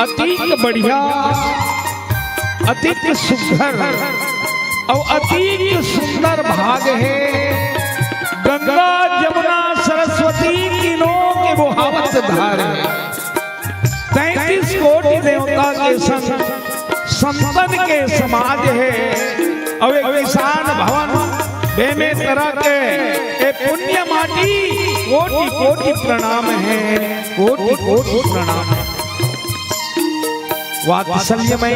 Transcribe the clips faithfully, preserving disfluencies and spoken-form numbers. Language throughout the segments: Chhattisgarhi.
अतिक बढ़िया, अतिक सुघर अउ अतिक सुंदर भाग हे। गंगा जमुना सरस्वती तीनों के बोहावत धार हे। तैंतीस कोटि देवता के संग संतन के समाज हे। अउ एक किसान भवन बेमेतरा के ए पुण्य माटी, कोटि कोटि प्रणाम हे, कोटि कोटि प्रणाम हे। वात्सल्यमयी,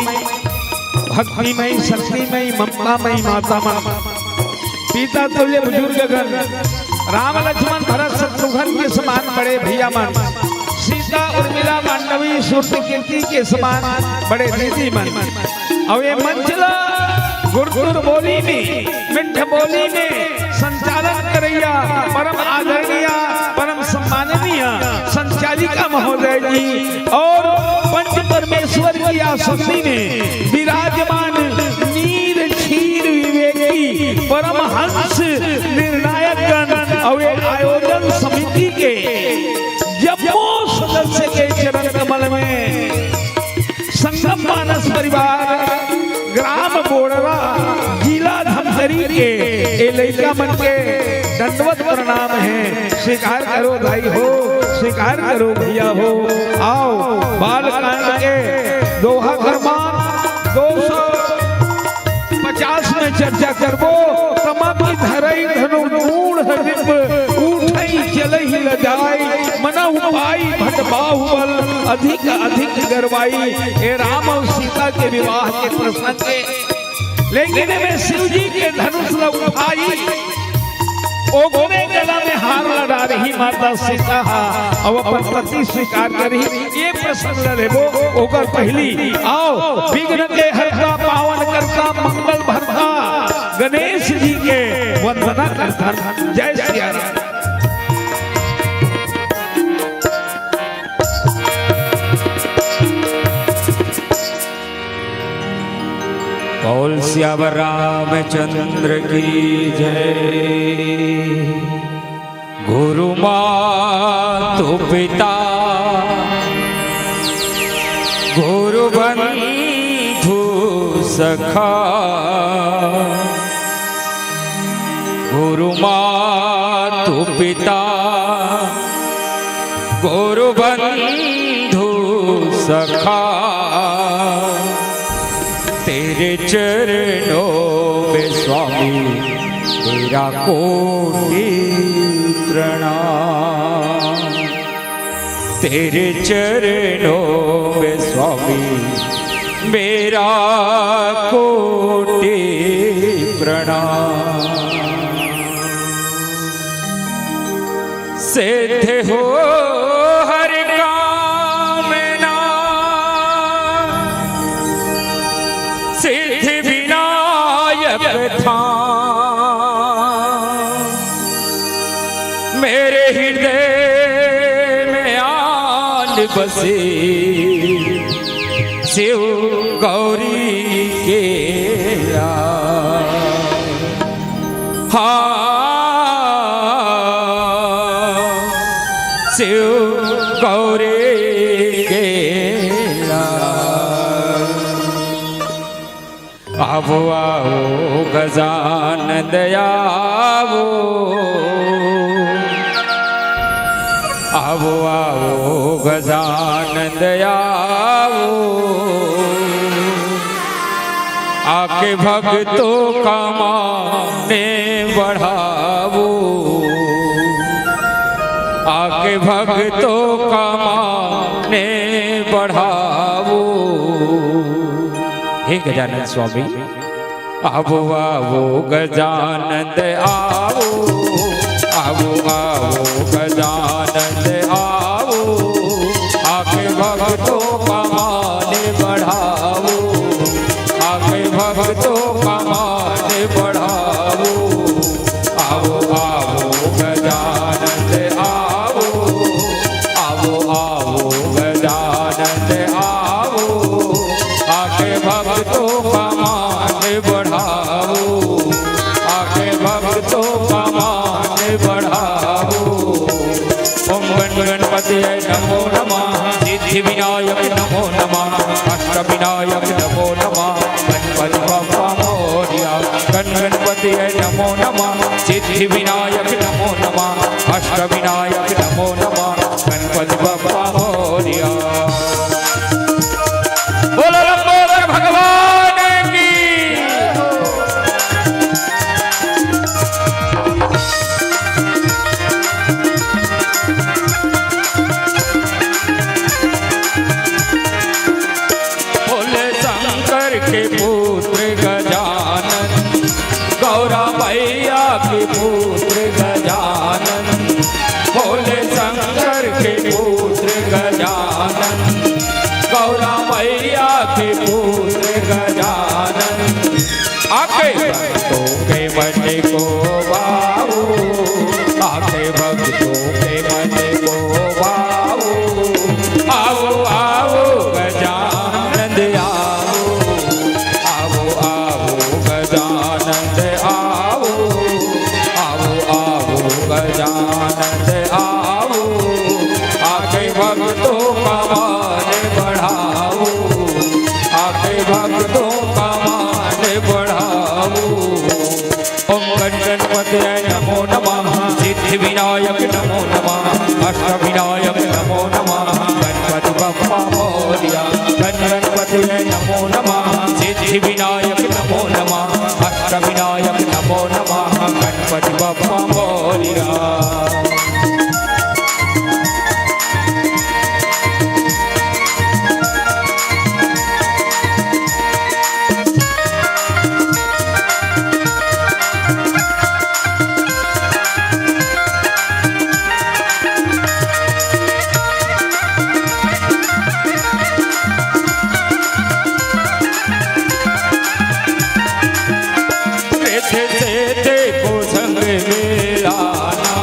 भक्तिमयी, शक्तिमयी, ममतामयी माता मन, पिता तुल्य बुजुर्गगण, राम लक्ष्मण भरत शत्रुघ्न के समान बड़े भैया मन, सीता उर्मिला मांडवी सूर्य कीर्ति के समान बड़े दीदी मन, अउ ये मंच ला गुरतुर बोली में, मिठ बोली में संचालन करैया परम आदरणीय, परम सम्माननीय संचालिका महोदय जी अउ पंच परमेश्वर की आसंदी में विराजमान नीर क्षीर विवेकी परमहंस निर्णायक गण अउ ये आयोजन समिति के जम्मो सदस्य के चरण कमल में संगम मानस परिवार, ग्राम बोड़रा, जिला धमतरी के ए लइका मन के दंडवत प्रणाम हे। स्वीकार करो भाई हो, स्वीकार करो भैया हो। आओ, बालकांड के दोहा क्रमांक दो सौ पचास में चर्चा करबो। तमा की धरई धनु मूढ़ रिप, उठई चलई लजाई, मनहु पाई भट बाहुबल, अधिक अधिक गरवाई। ए राम अउ सीता के विवाह के प्रसंग हे, लेकिन एमे शिव जी के धनुष ल उठाई, ओकरे गला में हार ल डारही माता सीता हा, अउ अपन पति स्वीकार करही। ये प्रसंग ल लेबो, ओकर पहिली आओ विघ्न के हरता, पावन करता, मंगल भरता गणेश जी के वंदना करथन। जय सिया राम। बोल सियावर रामचंद्र की जय। गुरु मातु पिता गुरु बंधु सखा, गुरु मातु पिता गुरु बंधु सखा, तेरे चरणों में स्वामी मेरा कोटि प्रणाम। तेरे चरणों में स्वामी मेरा कोटि प्रणाम। सिद्ध हो हर कामना सिद्धि विनायक धाम, मेरे हृदय में आन बसे शिव गौरी के लाल। हाँ, शिव गौरी के लाल। आवो, आवो गजानंद आवो, आवो, आवो गजानंद आवो, आके भक्तों का मान बढ़ावो, आके भक्तों का मान बढ़ावो। हे गजानन स्वामी, आवो, आवो गजानंद आवो, आवो, आवो गजानंद आवो, आके भक्तों का मान बढ़ावो, आके भक्तों का मान बढ़ावो। आवो, आवो गजानंद आवो, आवो, आवो गजानंद आवो, आके भक्तों का मान बढ़ावो, आके भक्तों का मान बढ़ावो। ओम गण गणपति नमो नमः, सिद्धि विनायक नमो नमो नमः। अष्टविनायक नमो नमः। गणपति बप्पा मोरया। गण गणपति नमो नमः। सिद्धि विनायक नमो नमः। अष्टविनायक नमो नमः। गणपति बप्पा मोरया। बोलो लंबोदर भगवान की। भोले शंकर के पुत्र गजानन, गौरा मैया के पुत्र गजानन, भोले शंकर के पुत्र गजानन, गौरा मैया के पुत्र गजानन। आके भक्तों के मन को भाओ, आके भक्तों के मन को भाओ। आओ, आओ गजानंद आओ, आओ, आओ गजानंद आओ, आओ, आओ गजानंद आओ। आके भक्तों का मान बढ़ाओ, आके भक्तों का मान बढ़ाओ। ओम गण गणपतये नमो नमः। सिद्धि विनायक नमो नमः। अष्ट विनायक नमो नमः। गणपति बप्पा मोरया। गण गणपतये नमो नमः। सिद्धि विनायक नमो नमः। अष्ट विनायक नमो नमः। गणपति बप्पा मोरया। रिद्धि सिद्धि को संग में लाना,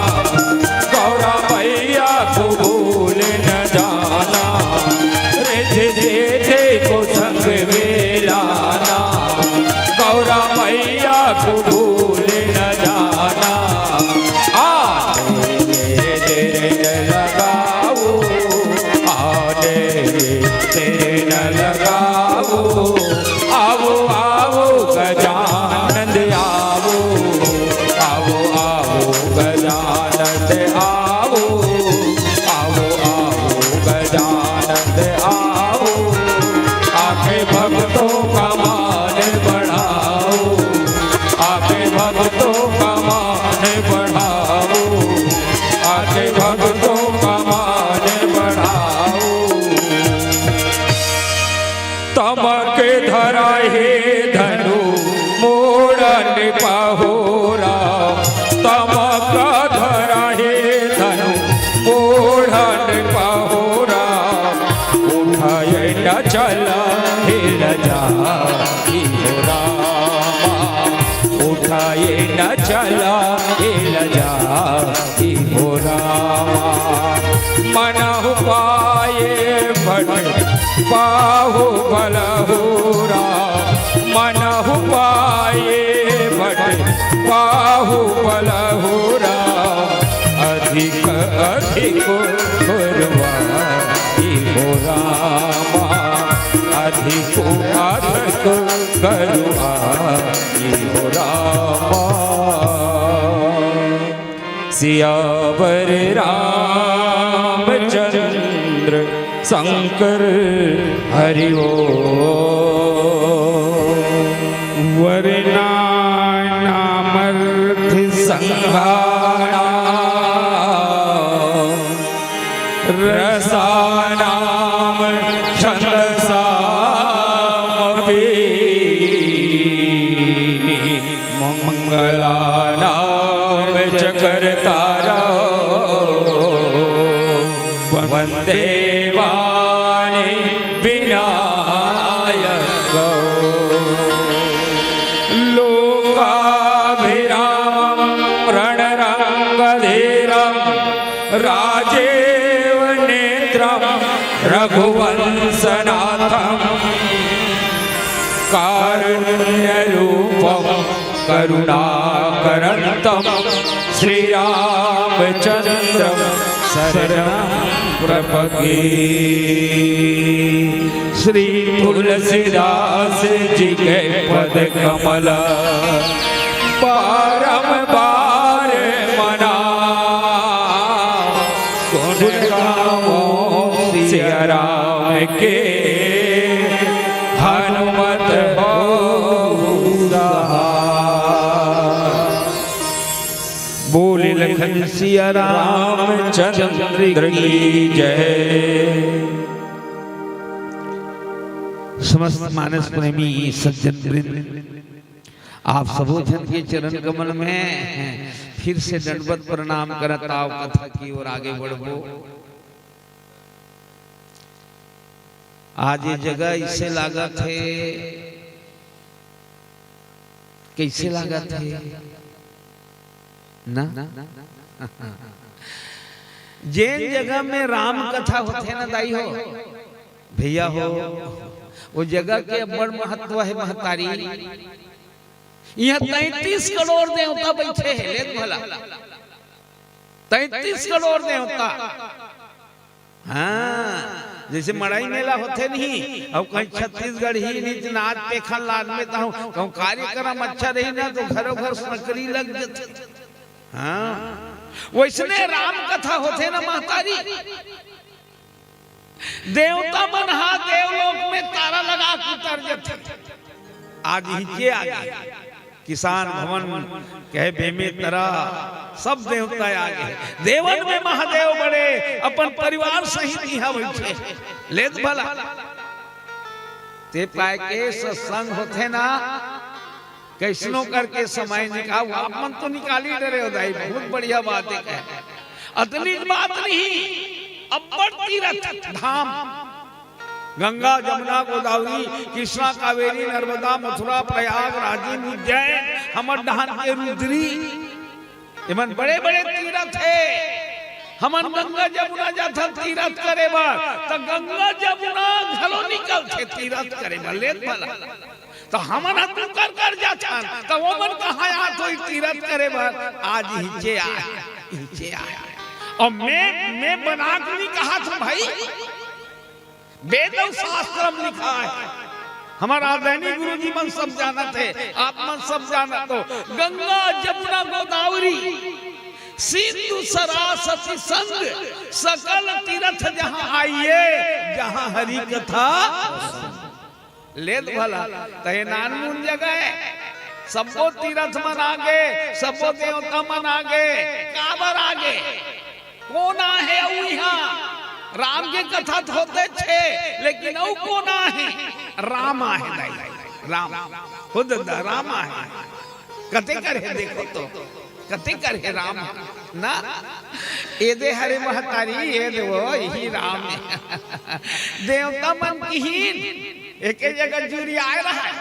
गौरा मैया को भूल न जाना। रिद्धि सिद्धि को संग में लाना, गौरा मैया को भूल न जाना। आने में देर न लगाओ, आने में देर न लगाओ। आओ, आओ गजानंद आओ, आओ, आओ गजानंद आओ, आओ, आओ गजानंद आओ। आके भक्तों का मान बढ़ाओ, आके भक्तों का मान बढ़ाओ, आके भक्तों का मान बढ़ाओ। तमक धरा हे धनु मोड़न पहोरा, तमक धरा हे धनु मोड़न पहोरा। उठाए न चला हे लजा की हो रामा, उठाए न चला हे लजा की हो रामा। मनहु पाए भट पाहु बलहूरा, मनहु पाए भट पाहु बलहूरा। अधिक अधिक गुरुआ हो रामा, अधिक अधिक गुरुआ हो रामा। सियावर रामचंद्र शंकर हरि ओम। वरना नामर्थ संघाना रसानां छन्दसामपि। मङ्गलानां च कर्तारौ वन्दे वाणीं विनायकौ। लोकाभिरामं रणरङ्गधीरं राजीवनेत्रं रघुवंशनाथं कारुण्यरूपं करुणाकरन्तं श्रीरामचन्द्रं शरणं प्रपद्ये। श्री तुलसीदास जी के पद कमल बारंबार मना, गुण गावों सिया राम के, हनुमत होउ सहाय। बोल लखन सिया रामचंद्र की जय। समस्त मानस प्रेमी सज्जन वृंद, आप सबो झन के चरण कमल में फिर से दंडवत प्रणाम करत आव कथा की ओर आगे बढ़बो। आज ये जगह इसे लागत हे, कइसे लागत हे ना? जेन जगह में राम कथा होथे ना दाई हो, भैया हो, वो जगह के अब्बड़ महत्व हे महतारी। इहाँ तैंतीस करोड़ देवता बइठे हे, लेत भला। तैंतीस करोड़ देवता। हाँ, जइसे मड़ई मेला होथे नहीं, अउ कहीं छत्तीसगढ़ी नृत्य नाच पेखन लाद में तहूँ, कहूँ कार्यक्रम अच्छा रही ना, तो घरों घर सकरी लग जथे। हाँ, वइसने राम कथा होथे ना महतारी, देवता मन हा देवलोक में तारा लगा के उतर जथे। आज हिचे आगे किसान भवन कहे बेमेतरा, सब देवता आगे। देवन में महादेव बड़े, अपन परिवार सहित इहाँ बइठे। लेत भला। ते पाय के सत्संग होथे ना, कइसनो करके समय निकाल, आप मन तो निकाली डरे हो दाई, बहुत बढ़िया बात हे कहे। अतनी बात नहीं, अब्बड़ तीरथ धाम, गंगा, जमुना, गोदावरी, कृष्णा, कावेरी, नर्मदा, मथुरा, प्रयाग, राजिम, उज्जैन, हमर डहान के रुद्री, एमन बड़े-बड़े तीरथ हे। हमन गंगा, जमुना जाथन तीरथ करे बर, त गंगा, जमुना घलो निकलथे तीरथ करे बर, लेत भला। त हमन ह दुकर कर जाथन, त ओमन कहाँ आत होही तीरथ करे बर? आज हिचे आय, हिचे आय। अउ मैं, मैं बना के नहीं कहा था भाई, वेद अउ शास्त्र में लिखा हे। हमर आदरणीय गुरु जी मन सब जानत हे, आप मन सब जानत हो। गंगा, जमुना, गोदावरी, सिंधु, सरस्वती संग सकल तीरथ जहाँ आइए, जहाँ हरि कथा। लेत भला, त ए नानमुन जगह हे, सब्बो तीरथ मन आगे, सब्बो देवता मन आगे, काबर आगे? कोन आहे अउ इहाँ? राम के कथा त होतेच हे, लेकिन अउ कोन आहे? राम आहे दाई, राम। हो ददा, राम आहे। कते कर हे देखो तो, कते कर हे राम ना? एदे हरे महतारी, एदे वो, इही राम हे। देवता मन किहिन, एके जगह जुरियाए रहय।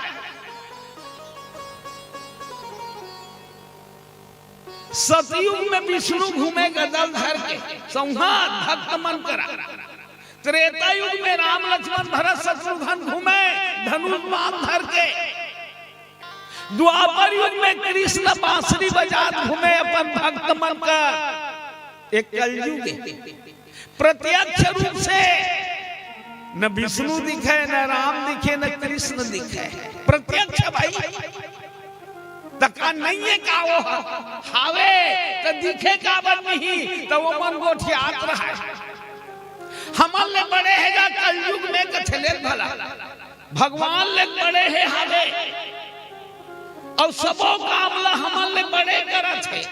सतयुग में विष्णु घूमे गदा ल धर के, संवाद भक्त मन करा। त्रेता युग में राम लक्ष्मण भरत शत्रुघ्न घूमे धनुष बाण धर के। द्वापर युग में कृष्ण बांसुरी बजात घूमे अपन भक्त मन कर। एक कलयुग हे। प्रत्यक्ष रूप से न विष्णु दिखे, न राम दिखे, न कृष्ण दिखे। प्रत्यक्ष भाई। त का नइये का वो ह-, हावे, त दिखे काबर नहीं, त वो मन गोठियात रहय। हमन ले बड़े हे गा कलयुग में कथे ले भला। भगवान ले बड़े हे हावे। अउ सबो काम ला हमन ले बड़े करत हे।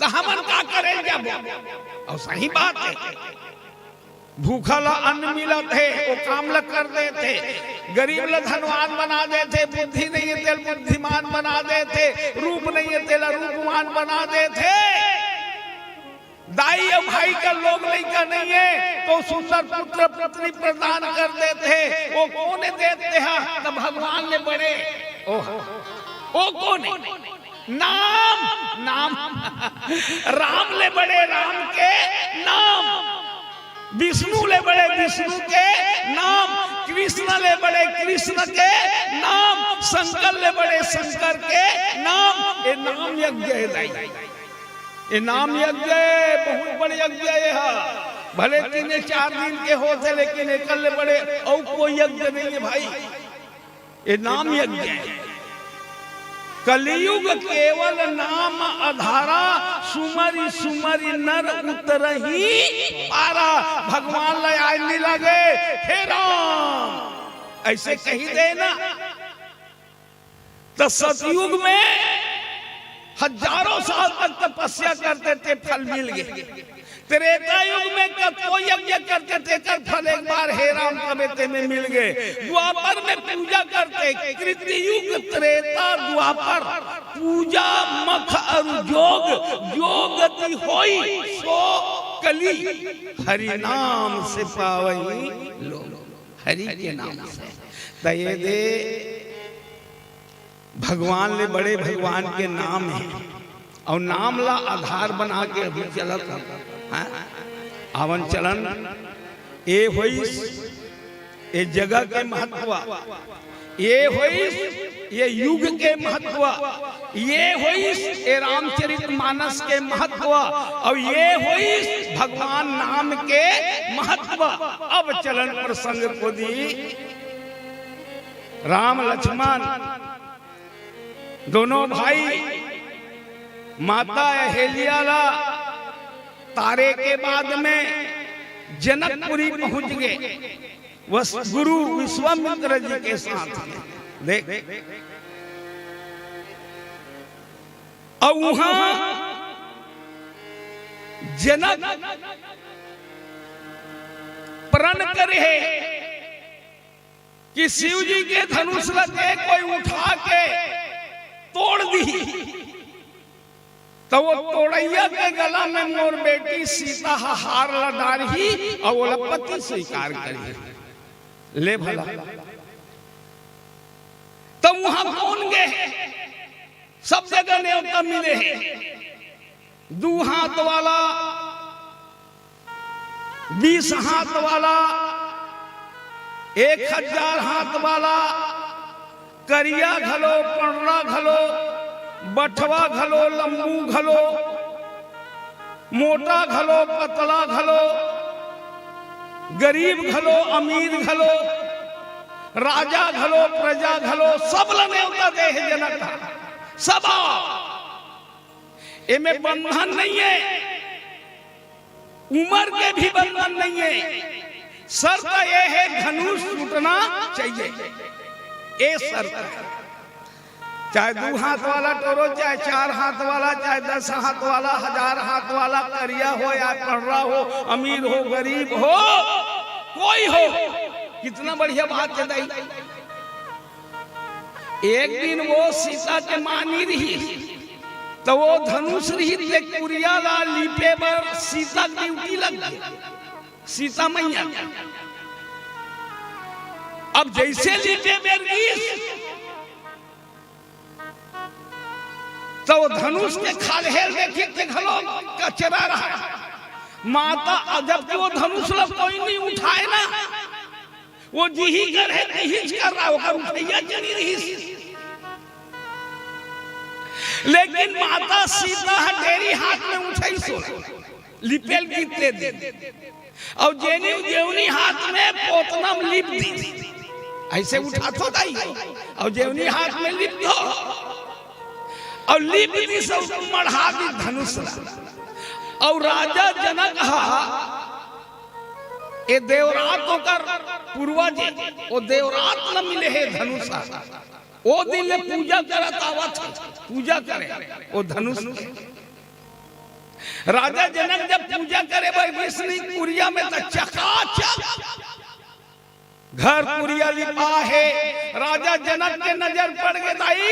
त हमन का करे जाबो? अउ सही बात हे। भूखा ला अन्न मिलत हे, वो काम ला कर देथे। गरीब ला धनवान बना देथे, बुद्धि नइये तेला बुद्धिमान बना देथे, रूप नइये तेला रूपवान बना देथे। दाई अउ भाई कर लोग लइका नइये, त सुंदर पुत्र पुत्री प्रदान कर देथे। वो कोन देथे हा? त भगवान ले बड़े। ओह, वो कोन? नाम, नाम। राम ले बड़े राम के नाम, विष्णु ले बड़े विष्णु के नाम, कृष्ण ले बड़े कृष्ण के नाम, शंकर ले बड़े शंकर के नाम। ए नाम यज्ञ हे दाई। ये नाम यज्ञ, बहुत बड़े यज्ञ ये हा। भले तीन चार दिन के होथे, लेकिन एकर ले बड़े अउ कोई यज्ञ नहीं है भाई। ये नाम यज्ञ है। कलयुग केवल नाम अधारा, सुमरि सुमरि नर उतरही पारा। भगवान ला आय नहीं लागे, हे राम, ऐसे कही दे ना। तो सतयुग में हजारों साल तक तपस्या करते थे, फल मिल गए। त्रेता युग में कतको यज्ञ करते थे, कर फल एक बार हे राम तबे ते में मिल गए। द्वापर में पूजा करते, कृत युग, त्रेता, द्वापर, पूजा मख अरु जोग, जो गति होई सो कली, हरि नाम से पावही लोग, हरि के नाम से। त ये दे भगवान ले बड़े भगवान के नाम हे, अउ नाम ला आधार बना के अभी चलत हन। हैं? आवन चलन, ए होइस ए जगह के महत्व, ए होइस ए युग के महत्व, ए होइस ए रामचरित मानस के महत्व, अउ ए होइस भगवान नाम के महत्व। अब चलन प्रसंग को दी राम लक्ष्मण दोनों भाई माता अहेल्या ला तारे के बाद में जनकपुरी पहुंच गए, वस गुरु विश्वामित्र जी के साथ में। देख, अउ उहां जनक प्रण करे हे कि शिव जी के धनुष ल के कोई उठा के तोड़ दी, त वो तोड़इया के गला में मोर बेटी सीता ह हार ल डारही अउ ओला पति स्वीकार करही। ले भला, त उहां कौन गे हे? सब जगह नेवता मिले हे। दू हाथ वाला, बीस हाथ वाला, एक हजार हाथ वाला, करिया घलो, पंडरा घलो, बठवा घलो, लंबू घलो, मोटा घलो, पतला घलो, गरीब घलो, अमीर घलो, राजा घलो, प्रजा घलो, सब ल नेवता दे हे जनक ह। सब आओ। एमे बंधन नहीं है, उम्र के भी बंधन नहीं है। शर्त ये है, धनुष टूटना चाहिए, ये शर्त है। चाहे दो हाथ वाला टोरो, चाहे चार हाथ वाला, चाहे दस हाथ वाला, हजार हाथ वाला, करिया हो या पढ़रा हो, अमीर हो, गरीब हो, कोई हो, कितना बढ़िया बात है दाई। एक दिन वो सीता के मानी रही, त वो धनुष रही, ते कुरिया ला लीपे बर सीता के ड्यूटी लग गई, सीता मैया। अब जैसे लीपे बर गई, त वो धनुष के खाल्हे ल देखी ते घलो कचरा रहा। माता, जबकि वो धनुष ला कोई नहीं उठाए ना, वो जिही करे, तिहीच कर रहा, ओकर उठइया जनी रहिस। लेकिन माता सीता ह डेरी हाथ में उठाइस, लिपेल गिस ते दे। अउ जेनी, जेवनी हाथ में पोतना में लिप दी, ऐसे उठाथो दाई, अउ जेवनी हाथ में लिप दो, अउ लिप दी सब मढ़ा दी धनुष ला। अउ राजा जनक हा ए देवरात ओकर पूर्वज ए, ओ देवरात ल मिले हे धनुष ह। ओ दिन ले पूजा करत आवत हे, पूजा करे ओ धनुष के। राजा जनक जब पूजा करे बर गिस नहीं कुरिया में, त चकाचक घर कुरिया लिपा हे। राजा जनक के नजर पड़ गे दाई,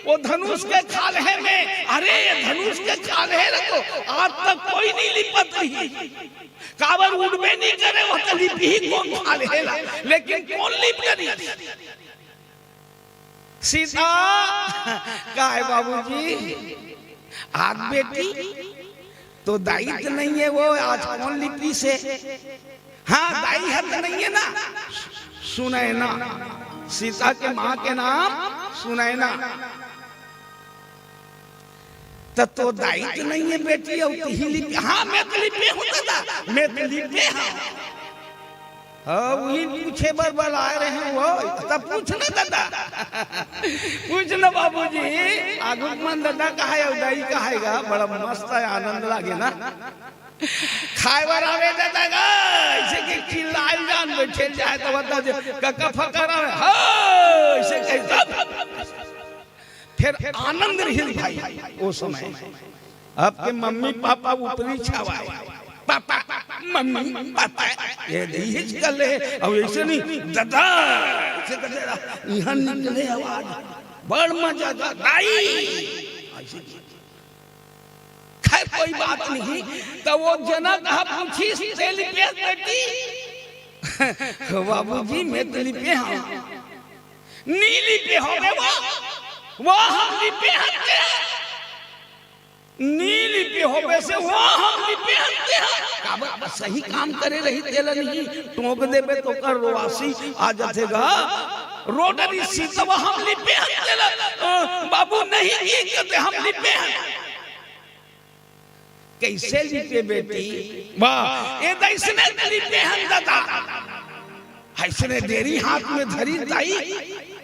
ओ धनुष के खाल्हे में। अरे, ये धनुष के खाल्हे ल तो आज तक कोई नहीं लिपत रही। काबर उड़बे नहीं करे, वो त लिपही कोन खाल्हे ला, लेकिन कोन लिप डरिस? सीता, काय बाबूजी, आज बेटी तो दाई त नहीं है, वो आज कोन लिपिस हे? हाँ, दाई ह त नहीं है ना, सुनैना। सीता के माँ के नाम सुनैना। त त तोर दाई तो नइ हे बेटी, अउ तिही लिपे? हाँ, मैं तो लिपे हूँ दादा, मैं तो लिपे हूँ। हाँ, उही पूछे बर बलाए रहे हूँ, तब पूछ ना दादा। पूछ ना बाबूजी, आगू के मन दादा कहाय अउ दाई कहाय गा, बड़ा मस्त हे, आनंद लागे ना। खाए बर आवे दादा गा, अइसे के चिल्लाए जान बइठे जाए त बता दे, कका फकर आवे, हाँ, अइसे कहे तब। फेर आनंद रहिस भाई ओ समय। अब के मम्मी पापा ऊपरी छावा हे। पापा, मम्मी, पापा, ये दीहिच कर ले। अब अइसे नहीं, दादा, अइसे कर दे, इहाँ निकले आवाज। बड़ मजा गा, दाई। अइसे। खैर, कोई बात नहीं। त ओ जनक ह पूछिस, "तैं लिपेस बेटी?" "बाबूजी, मैं तो लिपे हँव।" "नी लिपे होबे वो, वो हम लिपे हन ते। नी लिपे होबे से वो हम लिपे हन ते।" काबर सही काम करे रही तेला नहीं टोक देबे त ओकर रोवासी आ जाथे गा। रो डरिस सीता, "वो हम लिपे हन तेला, अ, बाबू नहीं की कहते हम लिपे हन।" कइसे लिपे बेटी? वाह, ए दइसने लिपे हन दादा। अइसने डेरी हाथ में धरी दाई,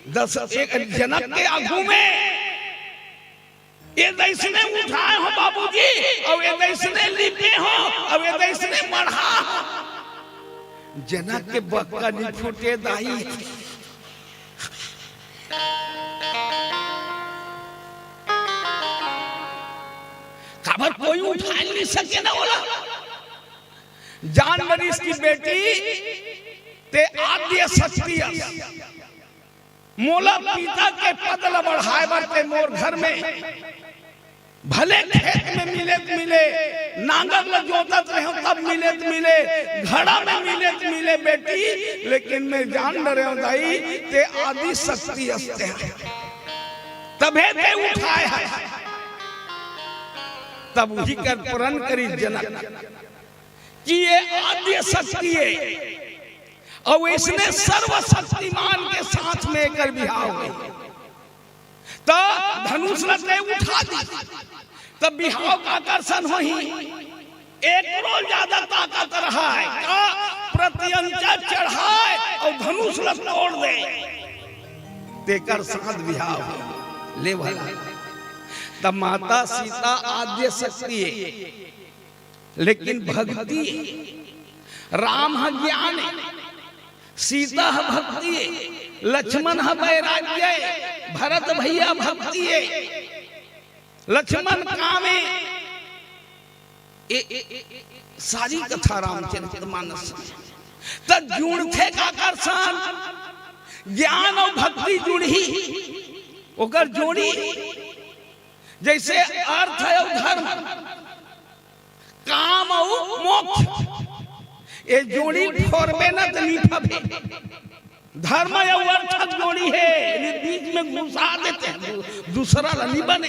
दस एक जनक के आगू में। ए दइसने उठाए हँव बाबूजी, अउ ए दइसने लिपे हँव, अउ ए दइसने मढ़ा हँव। जनक के बक्का नी फूटे दाई। काबर कोई उठाए नी सके ना ओला। जान डरिस कि बेटी, तैं आद्य शक्ति अस। मोला पिता के पद ल बढ़ाए बर तैं मोर घर में भले खेत में मिले त मिले, नांगर ल जोतत रहेंव तब मिले त मिले, घड़ा में मिले त मिले बेटी, लेकिन मैं जान डरेंव दाई, तैं आदि शक्ति अस तैं। तभे तैं उठाए हस। तब उही कर प्रण करिस जनक कि ये आद्य शक्ति हे, अउ अइसने सर्वशक्तिमान के साथ में एकर बिहाव होही। त धनुष ल तैं उठा दिस, त बिहाव काकर सन होही? एकरो जादा ताकत रहय का? प्रत्यंचा चढ़ाय अउ धनुष ल तोड़ दे, तेकर साथ बिहाव होही। ले भला, त माता सीता आद्य शक्ति हे, लेकिन भक्ति हे। राम ह ज्ञान हे, सीता ह भक्ति हे, लक्ष्मण ह वैराग्य हे, भरत भइया भक्ति हे, लक्ष्मण काम हे। ए, ए, ए, सारी कथा रामचरित मानस। त जुड़थे काकर सन? ज्ञान अउ भक्ति जुड़ही, ओकर जोड़ी। जइसे अर्थ अउ धर्म, काम अउ मोक्ष, ए जोड़ी फोरबे न त नी फबे। धर्म अउ अर्थ जोड़ी हे, ये बीच में घुसा देथे, दू-, दूसरा ल नी बने।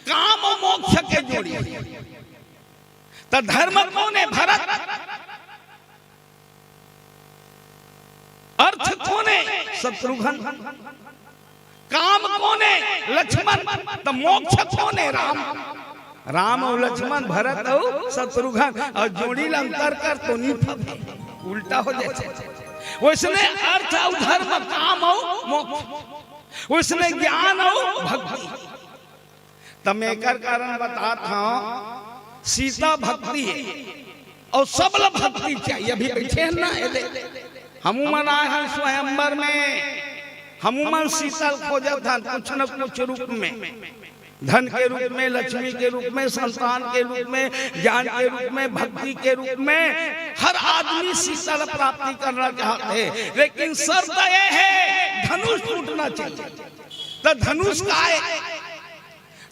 काम अउ मोक्ष के जोड़ी हे। त धर्म कोन हे? भरत। अर्थ कोन हे? शत्रुघ्न। काम कोन हे? लक्ष्मण। त मोक्ष कोन हे? राम। राम अउ लक्ष्मण, भरत अउ शत्रुघ्न, अउ जोड़ी ल अंतर कर तो नी फबे, उल्टा हो जाथे। वइसने अर्थ अउ धर्म, काम अउ मोक्ष, वइसने ज्ञान अउ भक्ति। त मैं एकर कारण बतात हँव, सीता भक्ति हे अउ सब ल भक्ति चाहिए। अभी बइठे हन ना, एदे, हमू मन आए हन स्वयंवर में, हमू मन सीता ल खोजत हन कुछ न कुछ रूप में, धन के रूप में, लक्ष्मी के रूप में, संतान के रूप में, ज्ञान के रूप में, भक्ति के रूप में, हर आदमी सीता ल प्राप्ति करना चाहत हे, लेकिन शर्त ये हे, धनुष टूटना चाहिए। त धनुष काय?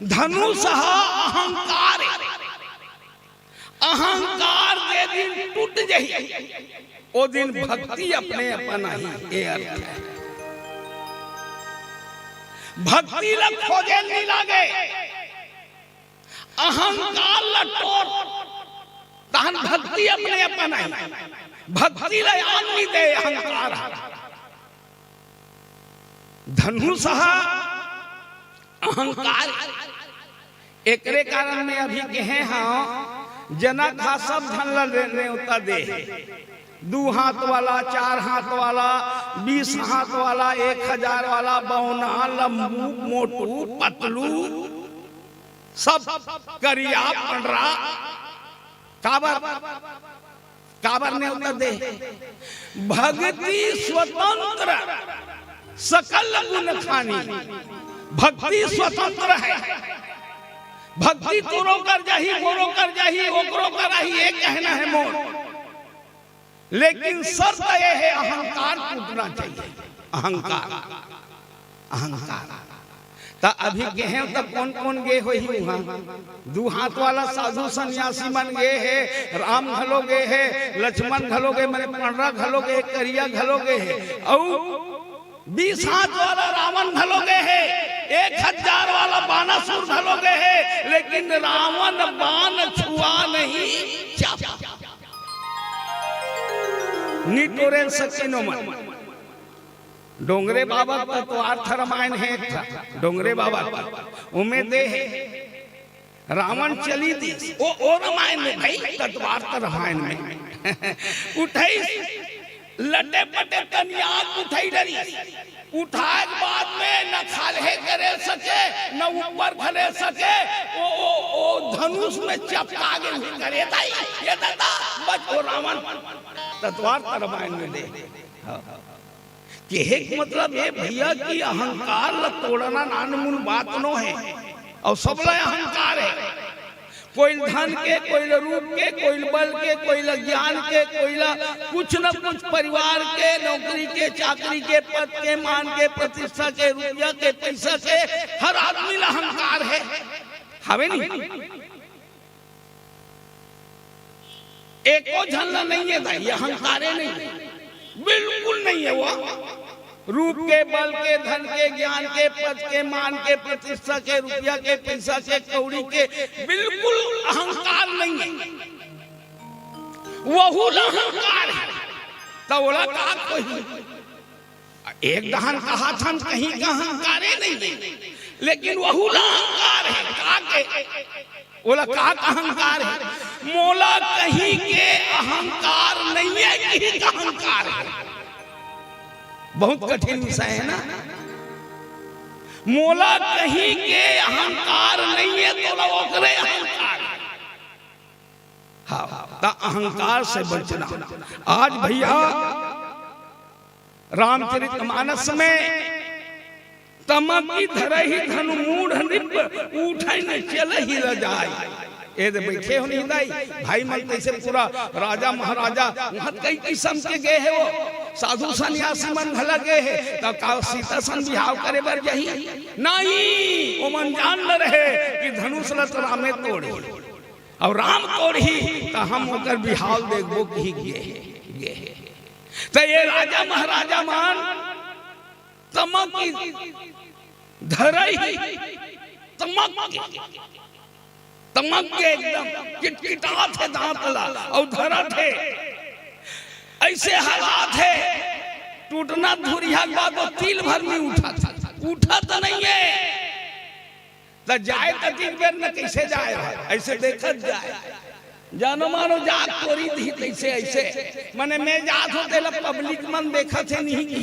धनुष ह अहंकार हे। अहंकार जे दिन टूट जाही, ओ दिन भक्ति अपने अपन आही। ए अर्थ हे। भक्ति ल खोजे नी लागे, अहंकार ल टोर, तहन भक्ति अपने अपन आही। भक्ति ल आन नी दे अहंकार। धनुष ह अहंकार। एकरे कारण मैं अभी कहे हंव, जनक हा सब झन ला ने-, नेवता दे हे। दू हाथ वाला, चार हाथ वाला, बीस हाथ वाला, एक हजार वाला, बौना, लंबू, मोटू, पतलू, सब करिया, पंडरा। काबर? काबर नेवता दे? भक्ति स्वतंत्र, सकल गुण खानी। भक्ति स्वतंत्र हे। भक्ति तोरो कर जाही, मोरो कर जाही, ओकरो कर आही, ये कहना हे मोर। लेकिन शर्त ये हे, अहंकार टूटना चाहिए। अहंकार, अहंकार। त अभी गे हे त कोन कोन गे होही उहाँ? दू हाथ वाला साधु सन्यासी मन गे हे, राम घलो गे हे, लक्ष्मण घलो गे, मने पंडरा घलो गे, करिया घलो गे हे, अउ बीस हाथ वाला रावण घलो गे हे, एक हजार वाला बानासुर घलो गे हे, लेकिन रावण बान छुआ नहीं चापा। नी टोरे सकिन ओमन। डोंगरे बाबा के तत्वार्थ रामायण हे एक ठा, डोंगरे बाबा के, ओमे दे हे, रावण चली दिस, ओ, ओ रामायण में भाई, तत्वार्थ रामायण में। उठइस, लटे पटे तनियाक उठई डरिस, उठाय के बाद में न खाल्हे करे सके, न ऊपर घले सके, ओ, ओ, ओ धनुष में चपका गे, करे दाई, ये दादा, बच ओ रावण। तत्वार्थ रामायण में दे। हाँ। केहे के मतलब हे भैया कि अहंकार ल तोड़ना नानमुन बात नो हे, अउ सबला अहंकार हे। कोई ल धन के, कोई ल रूप के, कोई ल बल के, कोई ल ज्ञान के, कोई ल कुछ न कुछ परिवार के, नौकरी के, चाकरी के, पद के, मान के, प्रतिष्ठा के, रुपया के, पैसा के, हर आदमी ल अहंकार हे, हवे नहीं? एको झन ला नइ हे दाई, ये अहंकारे नइ हे, बिल्कुल नइ हे वो। रूप के, बल के, धन के, ज्ञान के, पद के, मान के, प्रतिष्ठा के, रुपया के, पैसा के, कौड़ी के, बिल्कुल अहंकार नइ हे। वहू ला अहंकार हे, त ओला का कोही? एक डहन कहाथन कहीं का अहंकारे नइ हे, लेकिन वहू ला अहंकार हे। का के? ओला का का अहंकार हे? मोला कहीं के अहंकार नइ हे, कहीं का अहंकार हे। बहुत कठिन विषय हे ना। मोला कहीं के अहंकार नइ हे, तोला ओकरे अहंकार हे। हाँ, त अहंकार से बचना। आज भैया, रामचरितमानस में तमकि धरहि धनु मूढ़ नृप, उठइ न चलहि लजाय। ए दे बइठे हो नहीं दाई, भाई मन कइसे पूरा राजा महाराजा, उहाँ कई किसम के गे हे वो, साधु सन्यासी मन घला गे हे, त का सीता सन बिहाव करे बर जाही? नहीं, ओमन जान न रहे कि धनुष ल त रामे तोड़ही। अउ राम तोड़ही, त हम ओकर बिहाव देखबो कहि गे हे, गे हे। त ये राजा महाराजा मन तमकि धरहि, तमक के, तमक के एकदम किटकिटात हे दांत ला, अउ धरत हे, अइसे हलात हे, टूटना धुरिहा के बाद वो तिल भर नइ उठत, उठत नइ हे। त जाय कतिक बेर न कइसे जाय भाई, अइसे देखत जाय। जानो मानो जात टोरी दिही तइसे अइसे। मने मैं जात हों तेला पब्लिक मन देखत हे नहीं कि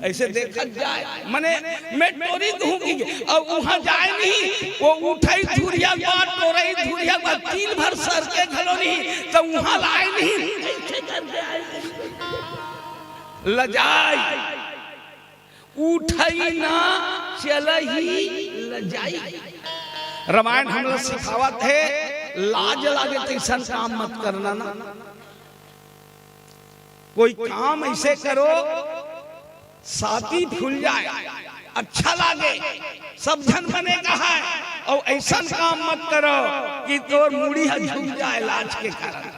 अइसे देखत जाय। मने मैं टोरी दूँ कि अउ उहाँ जाय नहीं, वो उठई धुरिहा के बाद, टोरई धुरिहा के बाद, तिल भर सरके घलो नहीं, त उहाँ लाय नहीं। लजाय। उठई ना चलही लजाई। रामायण हमला सिखावत हे, लाज लागे तइसन काम मत करना ना। कोई काम अइसे करो, साती फूल जाय, अच्छा लागे, सब झन बने कहय, अउ अइसन काम मत करो कि तोर मुड़ी ह झुक जाय लाज के कारण।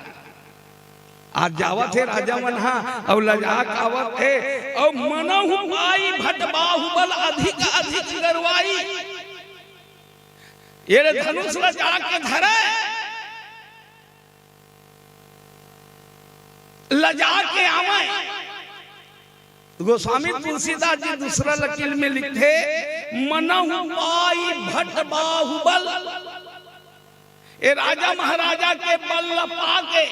आज जावत हे राजा मन हा, अउ लजा के आवत हे, अउ मनहु पाई भट बाहुबल अधिक अधिक गरवाई। ये रे धनुष ल जाके धरे, लजा के आवय। गोस्वामी तुलसीदास जी दूसरा लकीर में लिखे, "मनहु पाई भट बाहुबल, ए राजा महाराजा के बल ल पाके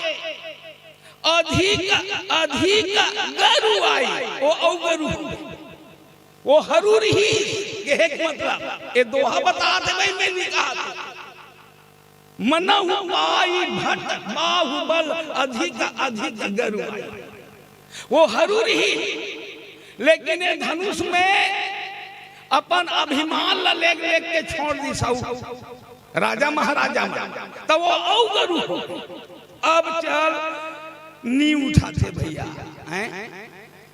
अधिक अधिक गरु आई, वो अउ गरु हो, वो हरू रही। कहे के मतलब, ए दोहा बतात हे भाई, मैं नहीं कहा। मनहु पाई भट बाहुबल, अधिक अधिक गरु आई। वो हरू रही, लेकिन ये धनुष में अपन अभिमान ला लेग लेग के छोड़ दिस राजा महाराजा मन। त वो अउ गरु हो, अब चल नी उठाथे भैया, हैं?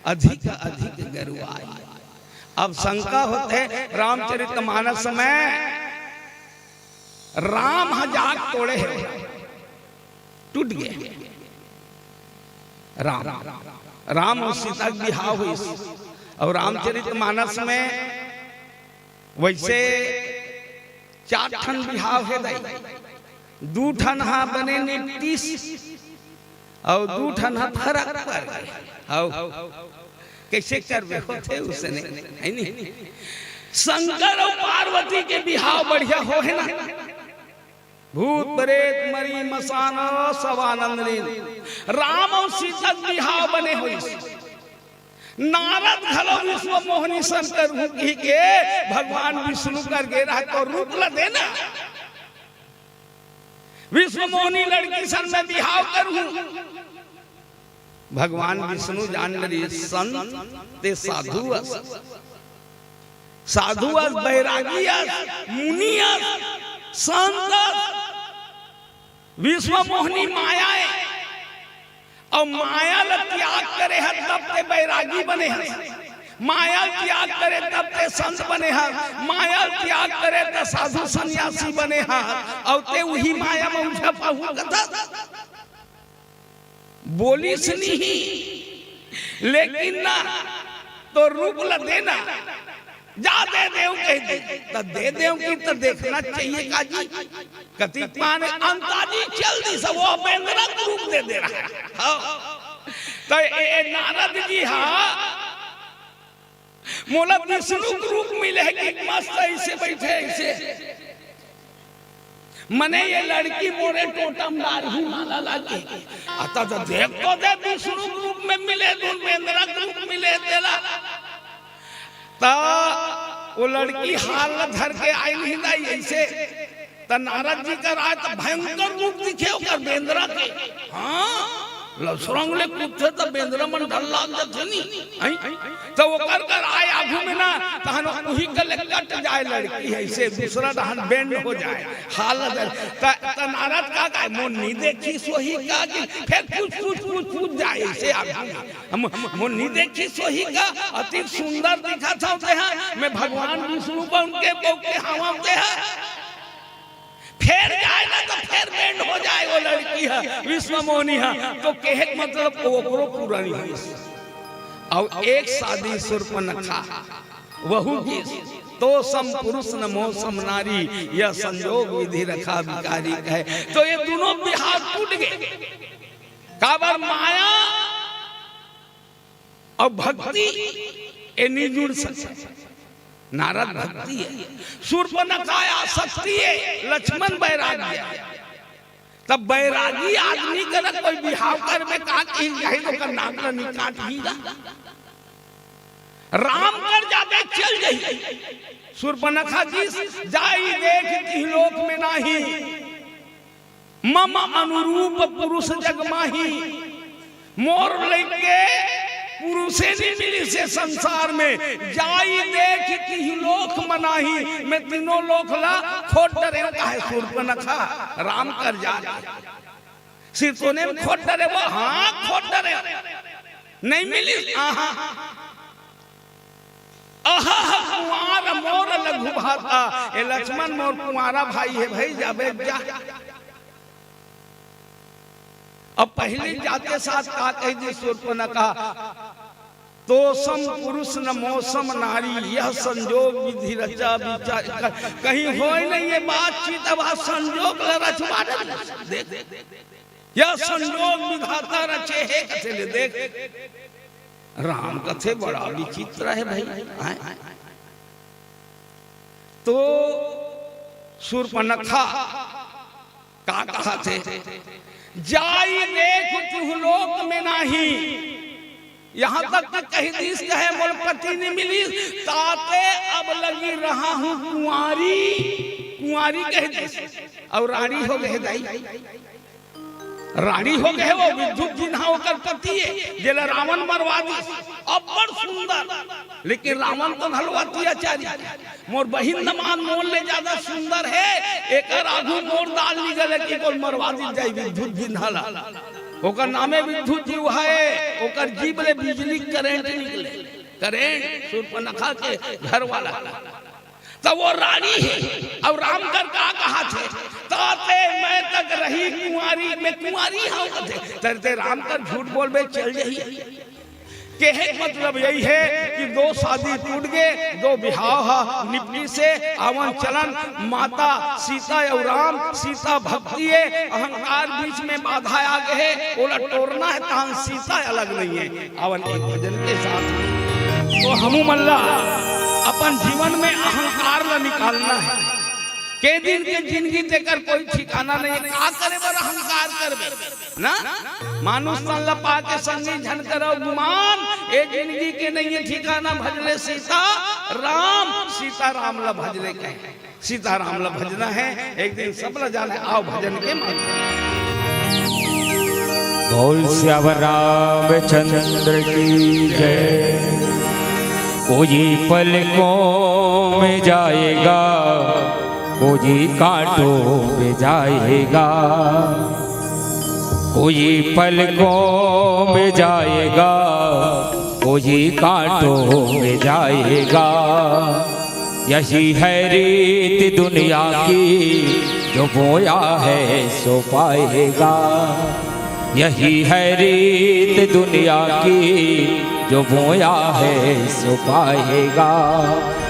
अधिक अधिक गरु आई। अब शंका होथे रामचरित मानस में, राम ह जाग तोड़े हे, टूट गे। राम, राम अउ सीता के बिहाव होइस। अउ रामचरित मानस में वइसे चार ठन बिहाव हे दाई, दू ठन ह बने निपटिस अउ दू ठन ह फरक पर गे। हव, कइसे करबे, होथे उसने, हे नी? शंकर अउ पार्वती के बिहाव बढ़िया होहे ना, भूत प्रेत मरी मसान सब आनंद लीन। राम अउ सीता के बिहाव बने होइस। नारद घलो विश्व मोहनी सन करहूं कहिके भगवान विष्णु कर गे रहय, त रूप ल देना। विश्व मोहनी लड़की सन में बिहाव करहूं। भगवान विष्णु जान डरिस, संत ते साधु अस, साधु अस, बैरागी अस, मुनि अस, संत अस। विश्व मोहनी माया ए, अउ माया ल त्याग करे हस तब ते बैरागी बने हस, माया ल त्याग करे तब ते संत बने हस, माया ल त्याग करे त साधु सन्यासी बने हस, अउ ते उही माया म उलझा पाहू कथस। बोलिस नहीं, लेकिन ना, तोर रूप ल देना, जा दे देव कहि दे, त दे देव कि त देखना चाहिए का जी। कति पाने अंताजी चल दिस, वो बेंदरा के रूप दे दे रहय। हव। त ए, ए नारद जी हा मोला विष्णु के रूप मिले हे कि मस्त अइसे बइठे अइसे। मने ये लड़की मोरे टोटम डारही माला लागे। अता त देख तो दे, विष्णु के रूप में मिले, धुन बेंदरा के रूप मिले तेला। त वो लड़की हार ल धर के आय नहीं दाई अइसे। त नारद जी कर आय त भयंकर रूप दिखे ओकर बेंदरा के। हाँ, ल सुरंग ले कूदथे त बेंदरा मन डर लाग जाथे नी। हैं? त ओकर कर आय आगू में ना, तहन उही कले कट जाय लड़की, अइसे दूसरा डहन बेंड हो जाय। हाल अगर त, त नारद का कहे, "मोर नी देखिस होही का?" कि फेर पूछ, पूछ, पूछ, पूछ जाय अइसे आगू में। हम, "मोर नी देखिस होही का? अति सुंदर दिखत हव तेहा, मैं भगवान विष्णु बन के बउके हवं तेहा।" फेर जाय ना त फेर बेंड हो जाय वो लड़की ह, विश्व मोहनी ह। त कहे के मतलब ओकरो पूरा नहीं होइस। अउ एक सादी सूर्पनखा वहू गिस, "तो सम पुरुष न मो सम नारी, यह संजोग विधि रखा विकारी" कहे। त ये दूनों बिहाव टूट गे। काबर माया अउ भक्ति ए नी जुड़ सकय। नारद भक्ति ए, सूर्पनखा आसक्ति ए, लक्ष्मण बैराग्य ए। त बैरागी आदमी करा कोई बिहाव करबे का कि जाही त ओकर नाक ल निकाट ही गा। राम कर जाबे चल जाही। सूर्पनखा जी जाई देख तिहि लोक में नाही। मम अनुरूप पुरुष जग माही, मोर लइके पुरुषे नी मिलिस हे संसार में, जाई देख तिहि लोक मनाही, मैं तीनों लोक ला खोट डरेंव, काहे सूर्पनखा राम कर जात। सिर्फ तोने में खोट डरे वो, हाँ खोट डरे, नहीं मिलिस, आहा। अहह कुंवार मोर लघु भाता, ए लक्ष्मण मोर कुंवारा भाई हे भाई, जाबे जा। अब पहली जाते साथ का कहि दिस सूर्पनखा, "तो सम पुरुष न मो सम नारी, यह संजोग विधि रचा विचार।" क-, कहीं होय नहीं ये बातचीत, अब आज संजोग ल रचवा दे। देख, यह संजोग विधाता रचे हे, कथे ले देख। राम कथे बड़ा विचित्र हे भाई, हैं? त सूर्पनखा का कहाथे, जाई देख तुहलोक में नाही। यहाँ तक कि कहि दिस कहे मोल पति नइ मिलिस, ताते अब लगी रहा हूँ कुंवारी, कुंवारी कहि दिस। अउ रानी हो गे दाई, रानी हो गे हे वो, विद्युत जिन्हा ओकर पति हे, जेला रावण मरवा दिस। अब्बड़ सुंदर, लेकिन रावण तो घलो अत्याचारी। मोर बहिन दमांद मोर ले जादा सुंदर हे, एकर आगू मोर दाल नइ गले कि कोन मरवा दिस जाही विद्युत जिन्हा ला। ओकर नामे विद्युत जीव हे, ओकर जीभ ले बिजली करंट निकले, करंट, सूर्पनखा के घर वाला। त वो रानी हे, अउ राम कर का कहाथे, ताते मैं तक रही कुंवारी, मैं कुंवारी हंव कथे, तरे ते राम कर झूठ बोलबे चल जाही। केहे के मतलब यही हे कि दो शादी टूट गे, दो बिहाव ह निपटिस हे, आवन चलन, माता सीता अउ राम, सीता भक्ति हे, अहंकार बीच में बाधा आ गे हे, ओला टोरना हे, तहान सीता अलग नइ हे। आवन एक भजन के साथ में। तो हमू मन ला अपन जीवन में अहंकार ला निकालना हे। के दिन के जिंदगी तेकर कोई ठिकाना नइ हे, का करे बर अहंकार करबे ना? मानुष तन ला पाके संगी झन करव गुमान, ए जिंदगी के नइ हे ठिकाना, भज ले सीता राम, सीता राम ला भज ले कहे। सीता राम ला भजना हे, एक दिन सब ला जाना हे, आव भजन के माध्यम। बोल सियावर रामचंद्र की जय। कोई पलकों में जाएगा, कोई कांटों में जाएगा, कोई पलकों में जाएगा, कोई कांटों में जाएगा। यही है रीत दुनिया की, जो बोया है सो पाएगा। यही है रीत दुनिया की, जो बोया है सो पाएगा।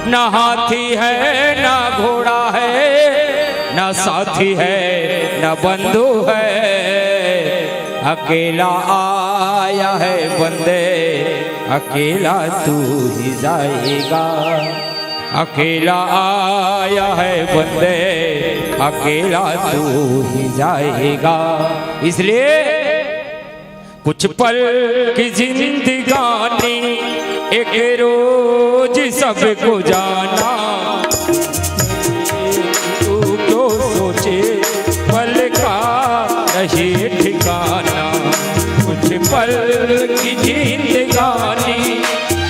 न हाथी है, न घोड़ा है, न साथी है, न बंधु है, अकेला आया है बंदे, अकेला तू ही जाएगा। अकेला आया है बंदे, अकेला तू ही जाएगा। इसलिए कुछ पल की जिंदगानी, एक रोज सबको जाना। तू क्यों सोचे पल का नहीं ठिकाना, कुछ पल की जिंदगानी,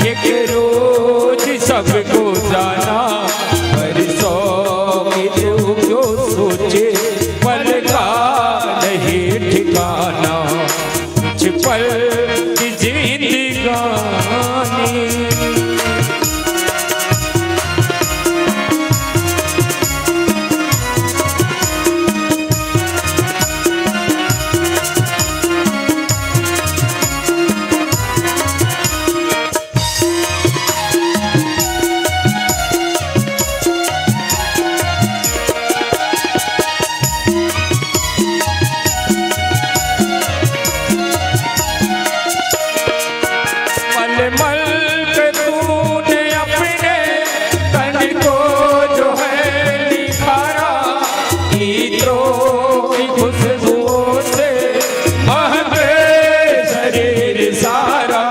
एक रोज सबको जाना। परसों की तू क्यों सोचे पल का नहीं ठिकाना, कुछ पल की जिंदगानी। मलमल पे तूने अपने तन को जो है निखारा, इत्रों की खुशबुओं से महके शरीर सारा।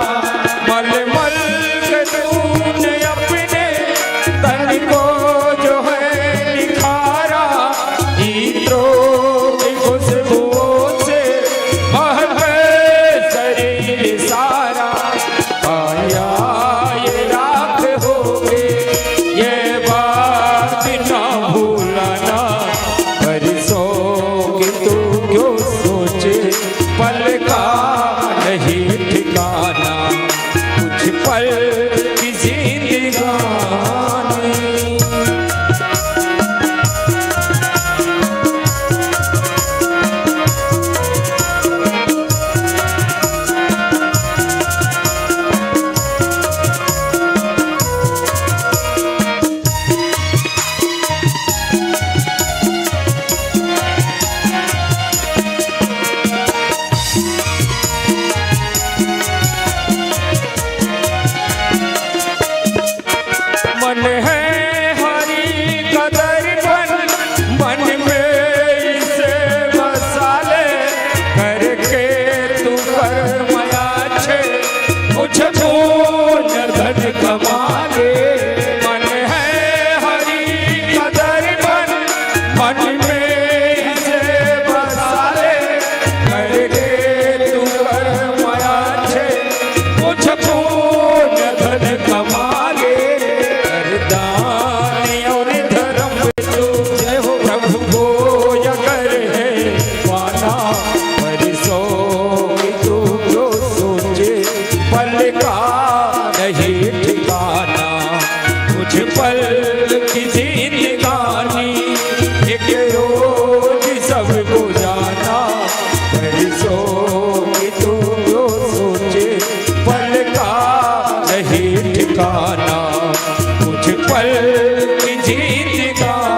मलमल पे तूने अपने तन को जो है निखारा, इत्रों की खुशबुओं से महके शरीर सारा। आया ये रात होके, ये बात ना भूलना। परसों की तू क्यों सोचे, पल का नहीं ठिकाना, कुछ पल की जिंदगानी। मन है हरि का दर्पण, मन में इसे मांगे। मन है हरि का दर्पण, मन में इसे बसा ले। करके तू कर्म अच्छे, कुछ पुण्य धन कमा ले। कर दान और धर्म तू, जय हो, प्रभु को अगर है पाना, परसों की तू जो सोचे, पल का नहीं ठिकाना। कुछ पल की जिंदगानी, एक रोज सबको जाना। परसों की तू जो सोचे, पल का नहीं ठिकाना। कुछ पल की जिंदगानी।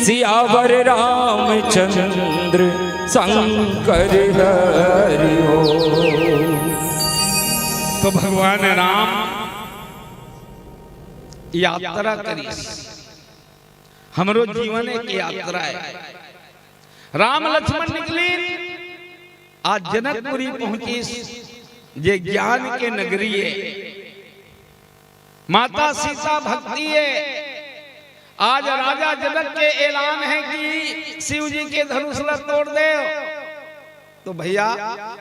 सियावर रामचंद्र शंकर हरि हो। तो भगवान राम यात्रा करिस, हमरो जीवन एक यात्रा है। राम लक्ष्मण निकलिन, आज जनकपुरी पहुंचिस, जे ज्ञान के नगरी है। माता सीता भक्ति है। आज राजा जनक के ऐलान है कि शिव जी के धनुष ला तोड़ दे। तो भैया,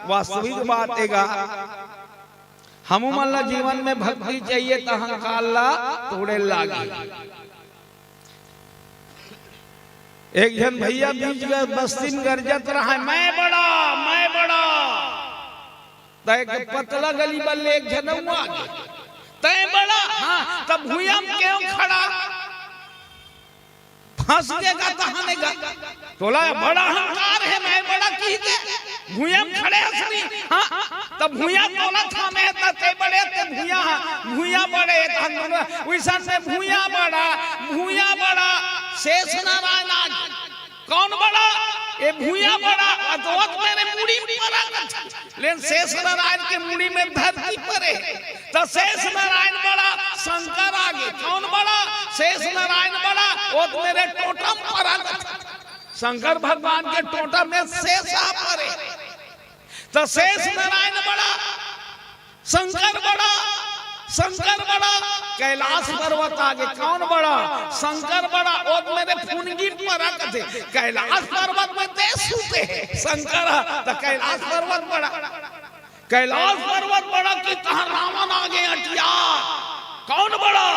वास्तविक बात एगा, हमू मन ला जीवन में भक्ति चाहिए, त अहंकार ला तोड़े लागी। एक झन भैया बीच ग-, बस्ती में गरजत रहा है, "मैं बड़ा, मैं बड़ा।" त एक पतला गली बल्ले एक झन अउ आगे, "तैं बड़ा, हाँ, तब भुइयां में क्यों खड़ा?" फंस गे गा, तहाने गा। तोला बड़ा अहंकार है, मैं बड़ा कहिके। भुइयां में खड़े हस नी, हाँ, तब भुइयां तोला थामे, त तैं बड़े, तैं भुइयां, हाँ, भुइयां बड़े, तहाने वइसन में भुइयां बड़ा, भुइयां बड़ा, शेष नारायण आज। कौन बड़ा? ए भुइयां बड़ा, अदवत मेरे मुड़ी में परा। लेकिन शेष नारायण के मुड़ी में धरती परे, त शेष नारायण बड़ा, शंकर आगे। कौन बड़ा? शेष नारायण बड़ा, वो तो मेरे टोटम पर आ। शंकर भगवान के टोटम में शेष आ परे, त शेष नारायण बड़ा, शंकर बड़ा, शंकर बड़ा, कैलाश पर्वत आगे। कौन बड़ा? शंकर बड़ा, वो तो मेरे फुनगी पर आ कथे। कैलाश पर्वत में ते सूते है शंकर, त कैलाश पर्वत बड़ा। कैलाश पर्वत बड़ा कि तहां रावण आगे अटिया। कौन बड़ा?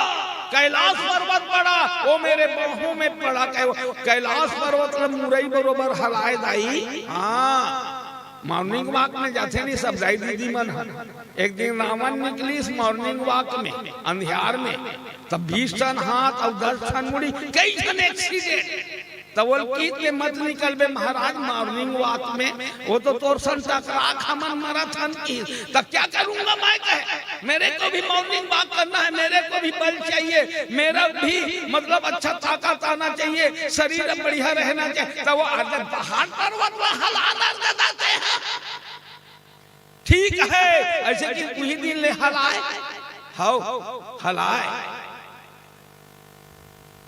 कैलाश पर्वत बड़ा, वो मेरे बाहों में पड़ा। कै-, कैलाश पर्वत ल मुरई बरोबर हलाए दाई। हाँ, morning walk में जाथे नी सब दाई दीदी मन ह। एक दिन रावण निकलिस morning walk में, अंधियार में, तब बीस ठन हाथ अउ दस ठन मुड़ी, कई ठन accident। त ओला किहिस, "मत निकलबे महाराज morning walk में, वो तो तोर सन टकरा के हमन मरत हन," किहिस। "त क्या करूंगा मैं," कहे, "मेरे को भी morning walk करना है, मेरे को भी बल चाहिए, मेरा भी मतलब अच्छा ताकत आना चाहिए, शरीर बढ़िया रहना चाहिए।" त वो अर्ध पहाड़ पर्वत में हला दे देते हैं। ठीक है, ऐसे कि कुछ दिन ले हलाए, हव, हलाए।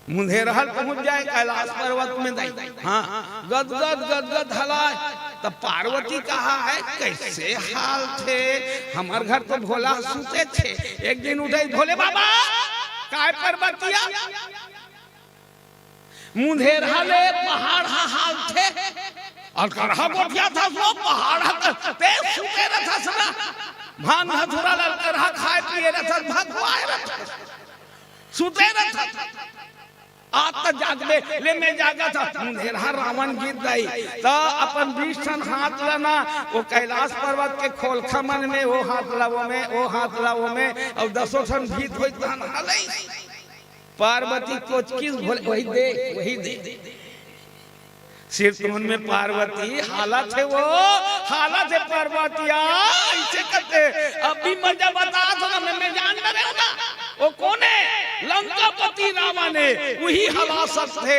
मुंधेरहा ल पहुंच जाए कैलाश पर्वत में दाई। हाँ, गदगद, गदगद हलाए। तब पार्वती कहा है, "कैसे हाल थे? हमर घर तो भोला सुते थे।" एक दिन उठे, "भोले बाबा, काय पर्वतिया?" मुंधेरहा ले पहाड़ हा हालथे, अलकरहा गोठियाथस वो पहाड़ हा, ते सुते रथस ना, भांग धतूरा ल अलकरहा खाए पिए रथस, भगवाए रथस, सुते रथस। आज त जागबे, ले मैं जागत हंव, मुंधेरहा रावण गिर दाई, त अपन बीस ठन हाथ ल ना, वो कैलाश पर्वत के खोलखा मन में, वो हाथ ला वो में, वो हाथ ला वो में, अउ दसों ठन भीत होई तहन हलई। पार्वती कोचकिस भोले, वही दे, वही दे। सिर तोन में पार्वती हालत हे वो, हालत हे पार्वतिया, ऐसे करते। अभी मजा बता दो ना, मैं, मैं जान रहे हो ना, वो कौन है? लंकापति रावण है, वही हला सकते।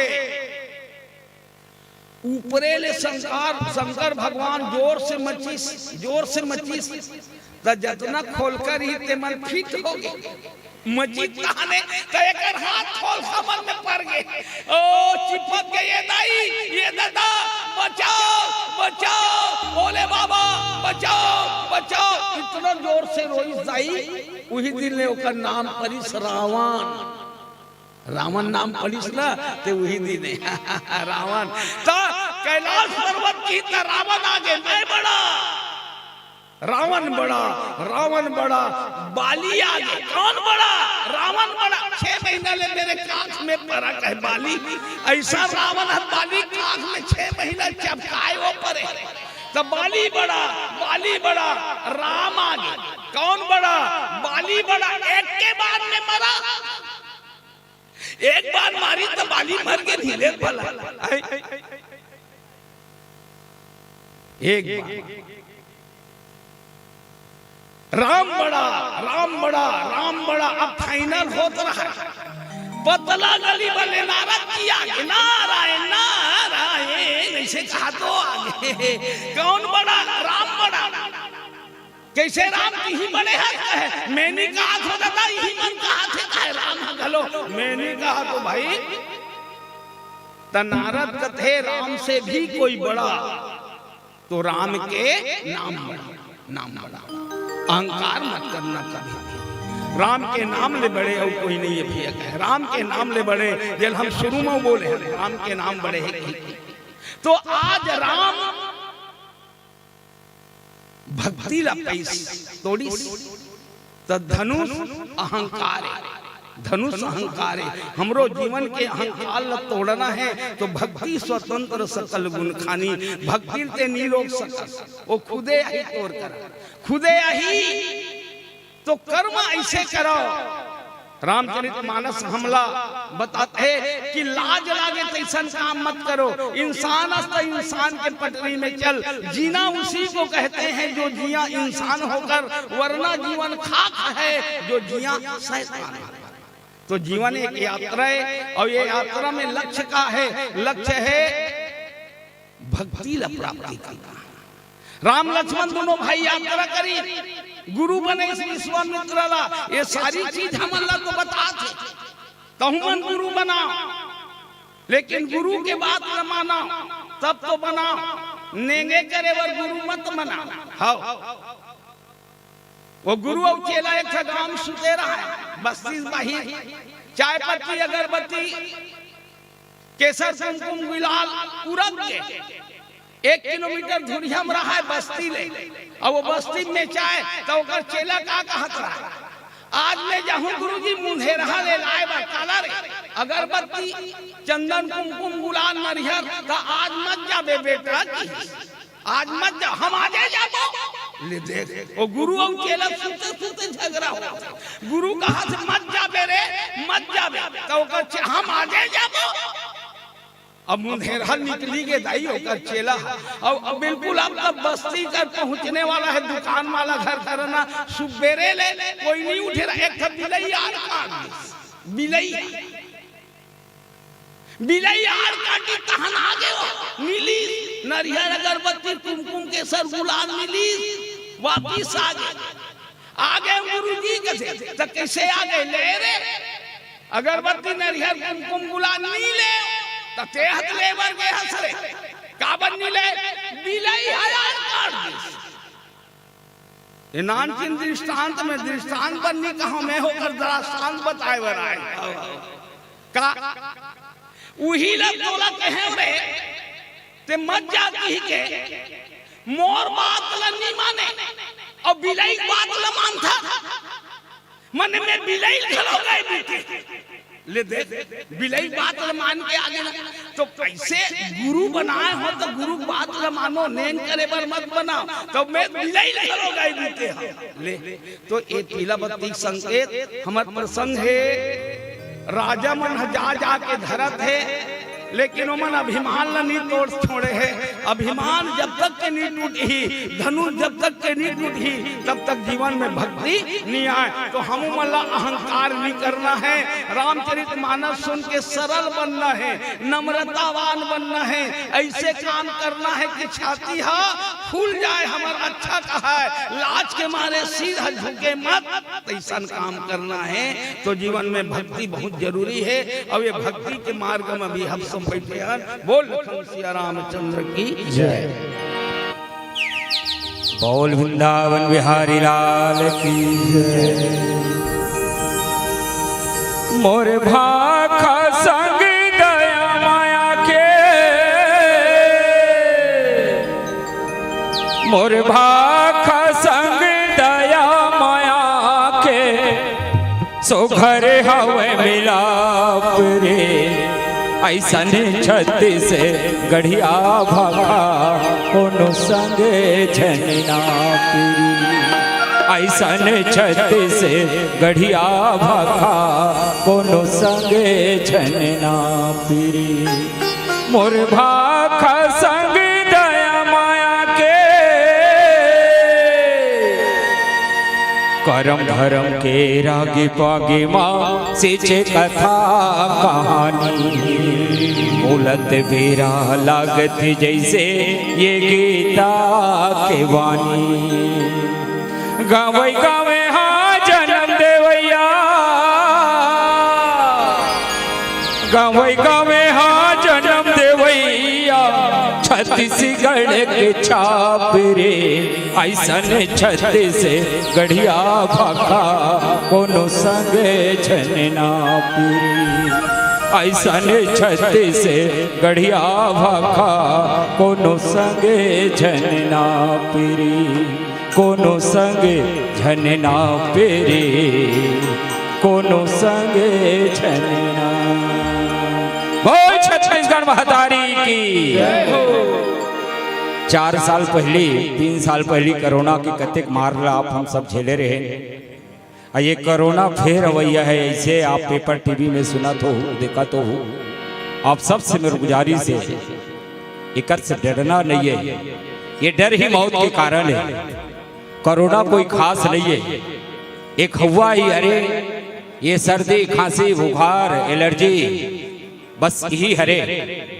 ऊपरे ले शंकर, शंकर भगवान जोर से मचिस, जोर से मचिस, त जतना खोलखा रहिस तेमन फिट हो गे। मचिस तहने त एकर हाथ खोलखा मन में पर गे। ओ, चिपक गे, ये दाई, ये दादा, बचाओ, बचाओ, भोले बाबा, बचाओ, बचाओ। इतना जोर से रोइस दाई, उही दिन ले ओकर नाम परिस रावण। रावण नाम परिस ना, ते उही दिन ले। रावण। त कैलाश पर्वत के त रावण आगे, मैं बड़ा। रावण बड़ा, रावण बड़ा, बाली आगे। कौन बड़ा? रावण बड़ा। छह महीना ले मेरे काख में परत हे बाली। अइसा रावण हे, बाली काख में छह महीना चपकाए वो परे। त बाली बड़ा, बाली बड़ा, राम आगे। कौन बड़ा? बाली बड़ा। एक के बाद में मरा। एक बार मारी त बाली मर गे, नीले भला। आय? एक बार। राम बड़ा, राम बड़ा, राम बड़ा। अब final होत रहा। पतला गली वाले नारद जी आगे, नारायण, नारायण, अइसे कहा तो आगे। कौन बड़ा? राम बड़ा। कइसे राम, तिही बड़े हस कहे? मैं नइ कहात हों दादा, इही मन कहाथे कहे राम ह घलो। मैं नइ कहात हों भाई। त नारद कथे, राम से भी कोई बड़ा, तो राम के नाम बड़ा, नाम बड़ा। अहंकार मत करना कभी। राम के नाम ले बड़े अउ कोई नइ हे भैया कहे। राम के नाम ले बड़े, जेला हम शुरू में बोले हन, राम के नाम बड़े हे। तो आज राम भक्ति ला पइस तोड़िस, त धनुष अहंकार हे, धनुष अहंकार हे। हमरो जीवन के अहंकार ला तोड़ना हे, तो भक्ति स्वतंत्र सकल गुण खानी, भक्ति ते नइ रोक सकस, वो खुदे आही तोर करा, खुदे आही। तो कर्म अइसे करव, रामचरित मानस हमला बतात हे कि लाज लागे तइसन काम मत करो। इंसान अस त इंसान के पटरी में चल। जीना उसी को कहते हैं जो जिया इंसान होकर, वरना जीवन खाक है जो जिया शैतान होकर। तो जीवन एक यात्रा हे, अउ ये यात्रा में लक्ष्य का हे? लक्ष्य हे भक्ति ला प्राप्ति करना। राम लक्ष्मण दूनों भाई यात्रा करिन, गुरु बनिस विश्वामित्र ला। ये सारी चीज हमन ला तो बतात हे, तहूं मन गुरु बनाव, लेकिन गुरु के बात ला मानव, तब तो बनाव। नेंगे करे बर गुरु मत बनाव। हव, वो गुरु अउ चेला एक ठा गांव में सुते रहय, बस्ती बाहिर। चाय पत्ती, अगरबत्ती, केसर, कुमकुम, गुलाल उरग के एक किलोमीटर दूरिहा म रहय बस्ती ले, अउ वो बस्ती में चाय, त ओकर चेला का कहत रहय, "आज मैं जाहूं गुरुजी मुंधेरहा ले लाय बर।" "काला रे?" "अगरबत्ती, चंदन, कुमकुम, गुलाल, नरिहर।" "त आज मत जाबे बेटा," किहिस। "आज मत जा।" "हम आजे जाबो।" ले देख, वो गुरु अउ चेला सुते सुते झगरा हो। गुरु कहत हे, "मत जाबे रे, मत जाबे।" त ओकर चे-, "हम आजे जाबो।" अब मुंधेरहा निकली गे दाई ओकर चेला ह। अब, अब बिल्कुल अब तब बस्ती कर पहुंचने वाला हे, दुकान वाला घर करना। सुबेरे ले कोई नइ उठे रहा, एक ठा बिलई आड़ काट दिस। बिलई बिलई आड़ काटी तहन आगे वो मिलिस, नरिहर अगरबत्ती कुमकुम केसर गुलाल मिलिस, वापिस आगे। आगे गुरुजी कथे, "त कइसे आगे?" "ले रे, अगरबत्ती नरिहर कुमकुम गुलाल नइ ले, त तेहत ले बर गे हस रे।" "काबर नइ ले?" "बिलई ह आड़ काट दिस।" ए नानचिन दृष्टांत में, दृष्टांत बर नइ कहंव, मैं ओकर दृष्टांत बताय बर आय हंव। का उही ला तोला कहेंव रे, ते मत जा कहिके, मोर बात ला नइ माने, अउ बिलई के बात ला मानथा। मने मैं बिलई घलो गए बीते। ले देख, बिलई बात ल मान के आगे ना। तो कइसे गुरु बनाय हो, तो गुरु बात ल मानो, नेंग करे बर मत बनाव। तो मैं बिलई घलो गए बीते हंव। ले, तो ए पीला बत्ती के संकेत हमर प्रसंग हे। राजा मन ह जा, जा के धरत हे। लेकिन ओमन अभिमान ल नइ तोड़ छोड़े हे। अभिमान जब तक के नइ टूटही, धनुष जब तक के नइ टूटही, तब तक जीवन में भक्ति नइ आय। तो हमू मन ला अहंकार नइ करना हे, रामचरित मानस सुन के सरल बनना हे, नम्रतावान बनना हे, अइसे काम करना हे कि छाती ह खुल जाए हमर अच्छा कहाए, लाज के मारे सिर ह झुके मत, तइसन काम करना हे। तो जीवन में भक्ति बहुत जरूरी हे, अउ ये भक्ति के मार्ग में अभी हम सब बैठे हन। बोल लखन सिया रामचंद्र की जय। बोल वृंदावन बिहारी लाल की जय। मोर भाखा संग दया माया के, मोर भाखा संग दया माया के, सुघर हवय मिलाप रे। अइसन छत्तीसगढ़िया भाखा कोनो संग झन नाप रे। अइसन छत्तीसगढ़िया भाखा कोनो संग झन नाप रे। मोर भाखा संग दया माया के, करम धरम के रागी पागी मा सिचे कथा कहानी। बोलत बेरा लागत जइसे ये गीता के वाणी। गावई गावे हा जनम देवइया, गावई गावे हा जनम देवइया, छत्तीसगढ़ के छाप रे। अइसन छत्तीसगढ़िया भाखा कोनो संग झन नाप रे। अइसन छत्तीसगढ़िया भाखा कोनो संग झन नाप रे। कोनो संग झन नाप रे, कोनो संग झन नाप। बोल छत्तीसगढ़ महतारी की। चार साल पहिली, तीन साल पहिली कोरोना के कतेक मार ला आप हम सब झेले रहे। अउ ये कोरोना फेर अवइया हे, अइसे आप पेपर टीवी में सुनत हो, देखत हो। आप सबसे मेर गुजारिश हे, एकर से डरना नइ हे। ये डर ही मौत के कारण हे। कोरोना कोई खास नइ हे, एक हवा ही हरे। ये सर्दी, खांसी, बुखार, एलर्जी, बस यही हरे।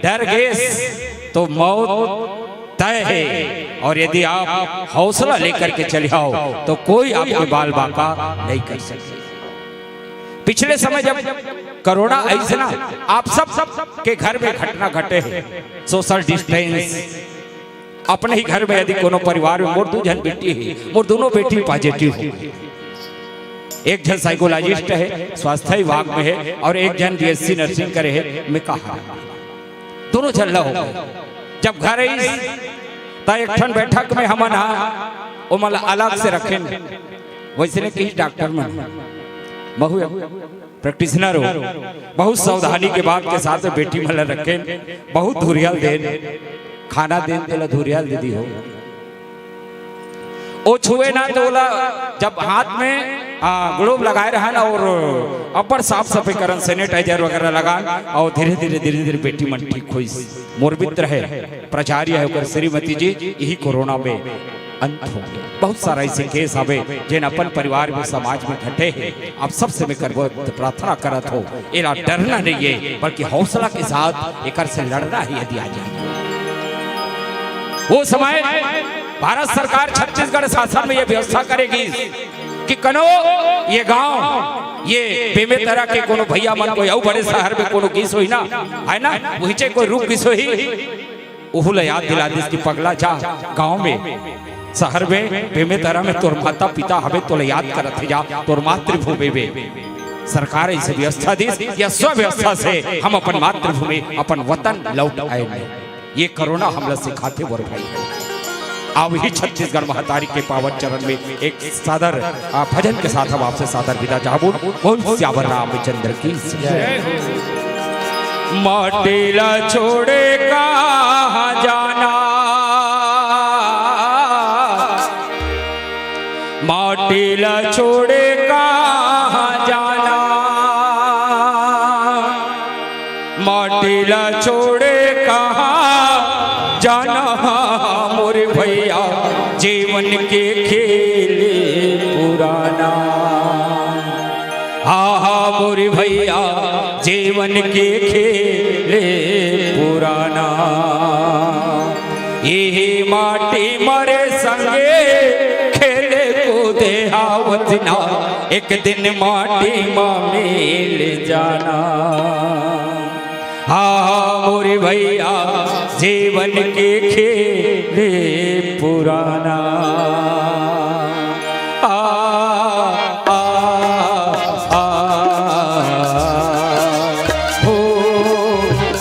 डर गेस तो मौत तय हे। अउ यदि आप हौसला लेकर के चले हव तो कोई आपके बाल बांका नइ कर सके। पिछले समय जब कोरोना आइस ना, आप सब के घर में घटना घटे हे, सोशल डिस्टेंस। अपने ही घर में यदि कोनो परिवार में, मोर दू झन बेटी हे, मोर दूनों बेटी पॉजिटिव हो गे। एक झन साइकोलॉजिस्ट हे, स्वास्थ्य विभाग में हे, अउ एक झन बीएससी नर्सिंग करे हे। मैं कहा, दूनों झन ला हो गे। जब घर आइस, त एक ठन बैठक में हमन हा ओमन ला अलग से रखेन। वइसने कहिस डॉक्टर मन, महू एक प्रैक्टिशनर हो, बहुत सावधानी के बात के साथ बेटी मन ला रखेन, बहुत धुरियाल देन, खाना देन तेला धुरियाल दे दिहो। ओ छुए ना तो ओला, जब हाथ में, आ, ग्लोव लगाए रहन अउ अब्बड़ साफ सफाई करन, सैनिटाइजर वगैरह लगान, अउ धीरे धीरे, धीरे धीरे बेटी मन ठीक होइस। मोर मित्र हे, प्राचार्य हे, ओकर श्रीमती जी यही कोरोना में अंत हो गे। बहुत सारा अइसे केस हवे, जेन अपन परिवार में, समाज में घटे हे। आप सबसे मैं करबो प्रार्थना करत हो, एला डरना नइ हे, बल्कि हौसला के साथ एकर से लड़ना ही यदि आ जाए। वो समय भारत सरकार छत्तीसगढ़ शासन में ये व्यवस्था करे गिस कि कनो ये गांव, ये बेमेतरा के कोनो भैया मन कोई अउ बड़े शहर में कोनो गिस होही ना, हे ना, उहिचे कोई रुक गिस होही, उहू ला याद दिला दिस कि पगला जा गांव में, शहर में, बेमेतरा में तोर माता पिता हवे, तोला याद करत हे, जा तोर मातृभूमि में। सरकार अइसे व्यवस्था दिस, या स्व व्यवस्था से हम अपन मातृभूमि, अपन वतन लौट आए हन। ये कोरोना हमला सिखाथे मोर भाई। अउ ही छत्तीसगढ़ महतारी के पावन चरण में एक सादर, आ, भजन के साथ हम आपसे सादर विदा चाहबो। बोल सियावर रामचंद्र की जय। माटी ला छोड़े कहाँ जाना, माटी ला छोड़े कहाँ जाना, माटी ला छोड़े कहाँ जाना, मोर भैया जीवन के खेल पुराना। आहा मोर भैया जीवन के खेल पुराना। ये माटी म रे संगे खेले कूदे हावत ना, एक दिन माटी म मिल जाना। हाँ, मोरे भैया, जीवन के खेल पुराना। आ, आ, आ, हो,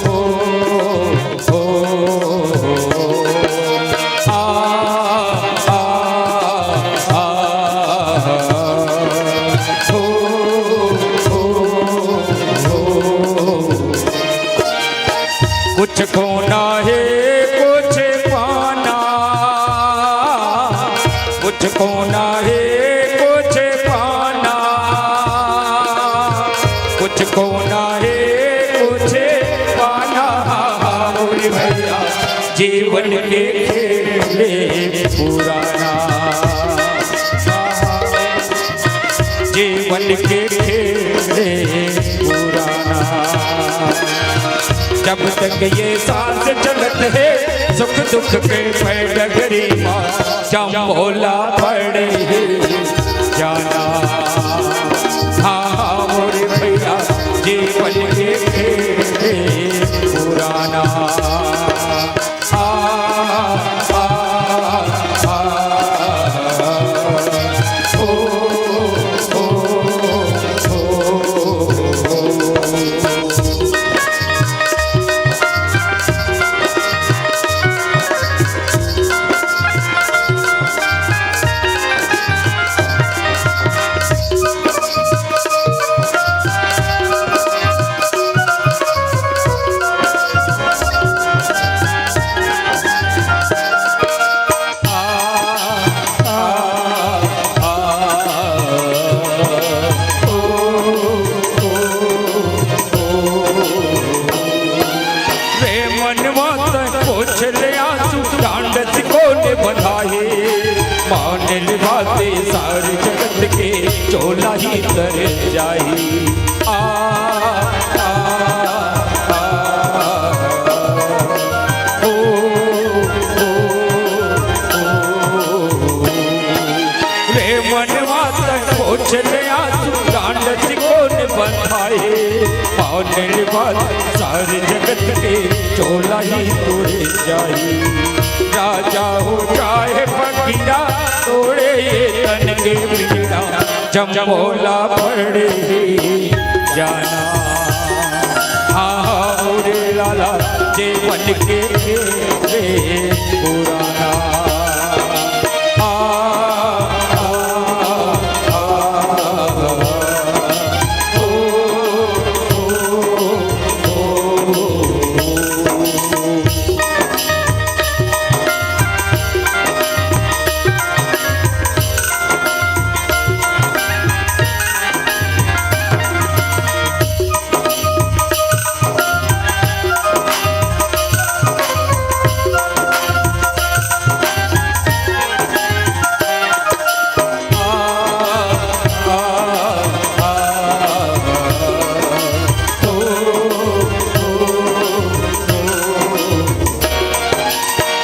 हो, हो, आ, आ, आ, हो, हो, हो। कुछ खोना है, कुछ पाना, कुछ खोना है, कुछ पाना, कुछ खोना है, कुछ पाना। मोरे भैया, जीवन के खेल पुराना, जीवन के खेल पुराना। जब तक ये सांस चलत हे, सुख दुख के पै डगरी मा, चंबोला पड़े हे जाना। हाँ, हाँ, मोरे भैया, जीवन के खेल पुराना। आ, आ, आ, आ, ओ, ओ, ओ, ओ। रे मनवा तैं पोंछ ले आंसू, डांडस कोन बंधाही? मान ले बाते सारे जगत के, चोला ही तर जाही। आ, आ, आ, ओ, ओ, ओ। रे मनवा तैं पोंछ ले आंसू, डांडस कोन बंधाही? पावन बात सारे जगत के, चोला ही तुर जाही। राजा हो चाहे फकीरा, तोरे ये तन के पीड़ा, चंबोला पड़े ही जाना। हाँ, हाँ, मोरे लाला, जीवन के खेल पुराना। आ, आ, आ, आ, ओ, ओ, ओ, ओ।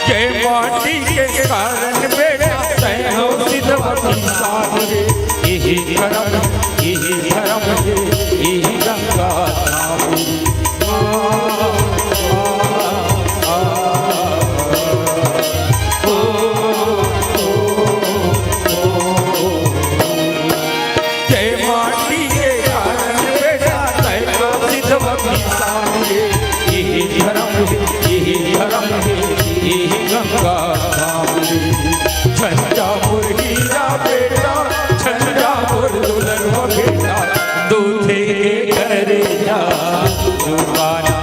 ये माटी के कारण बेटा तैं हो सिधवा किसान रे, यही करम, यही धरम रे, यही गंगा धाम रे। आ, आ, आ, आ, ओ, ओ, ओ, ओ। ये माटी के कारण बेटा तैं हो सिधवा किसान रे, यही धरम है, यही धरम है, यही गंगा धाम है। झंझामुर हीरा बेटा, झंझामुर दुलरुआ बेटा, दूधे के करेजा जुबाना।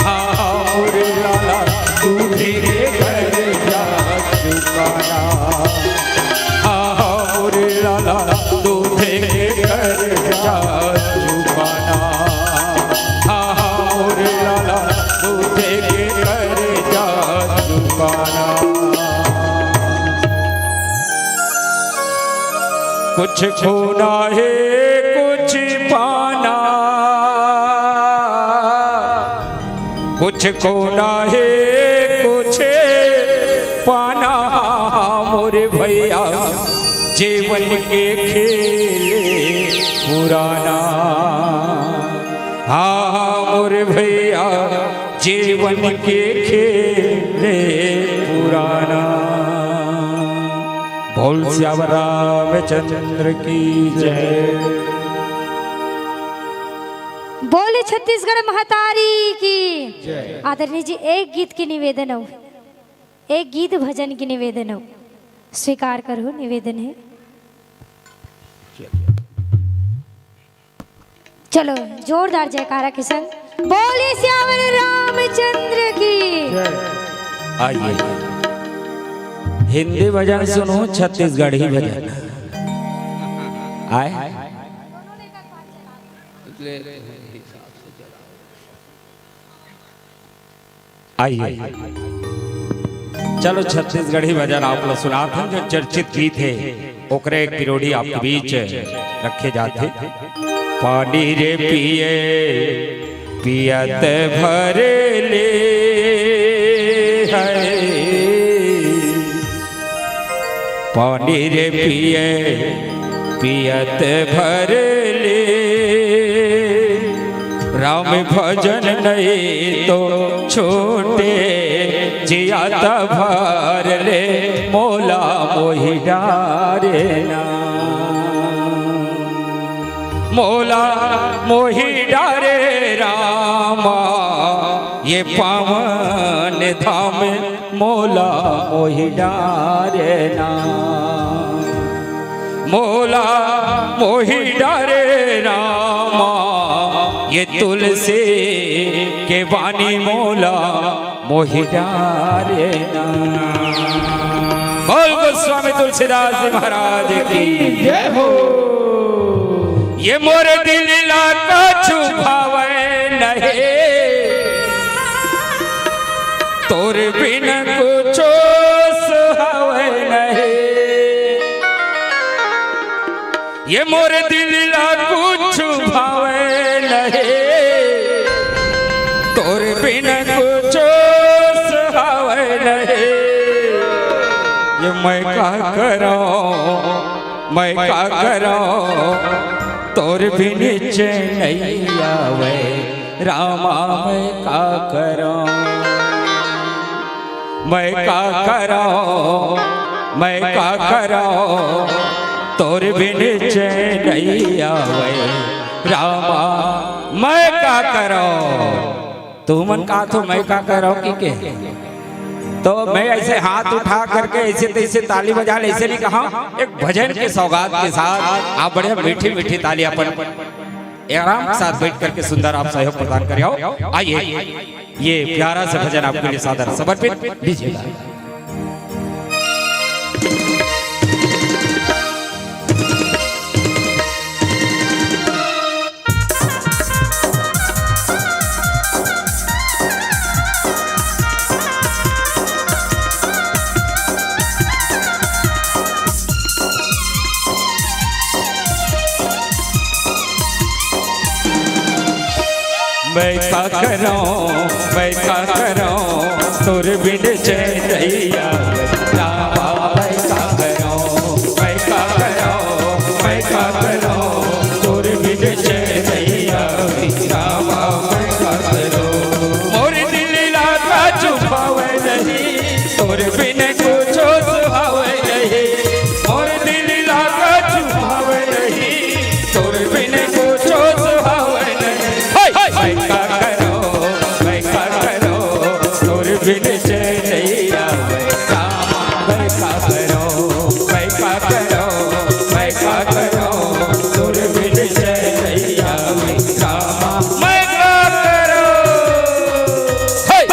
हाँ, हाँ, मोरे लाला, दूधे के करेजा जुबाना। हाँ, हाँ, मोरे लाला, दूधे के करेजा जुबाना। हाँ, हाँ, मोरे लाला, दूधे के करेजा जुबाना। कुछ खोना है, कुछ पाना, कुछ खोना है, कुछ जीवन के खेल पुराना। हाँ, हाँ, मोर भैया, जीवन के खेल पुराना। बोल सियावर रामचंद्र की जय। बोले छत्तीसगढ़ महतारी की। जय। आदरणीय जी, एक गीत के निवेदन हो, एक गीत भजन के निवेदन हो, स्वीकार करहु, निवेदन है। चलो, जोरदार जयकारा के संग बोले सियावर रामचंद्र की। आइए, हिंदी भजन सुनो, छत्तीसगढ़ी भजन। आए। आइए, चलो, छत्तीसगढ़ी भजन आप लोग सुनात हन, जो चर्चित गीत है, ओकरे एक पिरोड़ी आपके बीच रखे जात हे। पानी रे पिए पियत भर ले है, पानी रे पिए पियत भर ले, राम भजन नहीं तो छोटे, जिया त भर ले, मोला मोहि डारे ना, मोला मोहि डारे रामा, ये पावन धाम मोला मोहि डारे ना, मोला मोहि डारे रामा, ये तुलसी के बानी मोला मोहि डारे ना। बोल गोस्वामी तुलसीदास जी महाराज की जय हो। ये मोर दिल ला कछु भावे नहीं, तोर बिन कुछो सुहावे नहीं। ये मोर दिल ला कुछु भावे नहीं, तोर बिन कुछो सुहावे नहीं। ये मैं का करो, मैं का करो, तोर बिन चैन नहीं आवे। रामा मैं का करौं, मैं का करौं, मैं का करौं, तोर बिन चैन नइ आवै। रामा मैं का करौं, तुमन का तो मैं का करौं कि के? तो मैं ऐसे हाथ उठा करके ऐसे तैसे ताली बजा ले, ऐसे नहीं कहा, एक भजन के सौगात के साथ आप बढ़िया मीठी मीठी ताली अपन आराम के साथ बैठ करके सुंदर आप सहयोग प्रदान करें। आओ, आइए, ये प्यारा सा भजन आपके लिए सादर समर्पित लीजिएगा। मैं का करौं, मैं का करौं, तोर बिन चैन नइ आवै। रामा, मैं का करौं, मैं का करौं, मैं का करौं, तोर बिन चैन नइ आवै। रामा, मैं का करौं, मोर दिल ला का छुपावै नहीं, तोर बिन कुछो सुहावै नहीं, मोर दिल ला का छुपावै नहीं, तोर बिन कुछो सुहावै नहीं। हाय, हाय। मैं का करौं, मैं का करौं, तोर बिन चैन नइ आवै। रामा, मैं का करौं, मैं का करौं, मैं का करौं, तोर बिन चैन नइ आवै। रामा, मैं का करौं। हाय।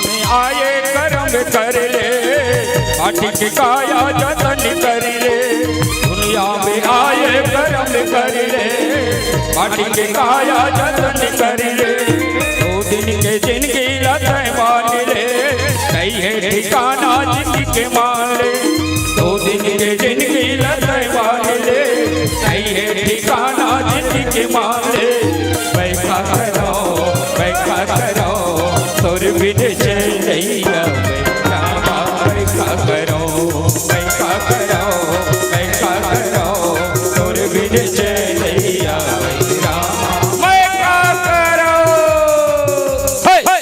में आए करम कर ले, माटी के काया जतन कर ले। दुनिया या में आए करम कर ले, माटी के काया जतन कर ले। दो दिन के जिंदगी ला तय मान ले, सही है ठिकाना जिंदगी के मान ले। दो दिन के जिंदगी ला तय मान ले, सही है ठिकाना जिंदगी के मान ले। मैं का करो, मैं का करो, तोर बिन चैन नहीं आवे। रामा, मैं का करो, मैं का करो, मैं का करो, तोर बिन चैन नहीं आवे। रामा, मैं का करो। हे, हे।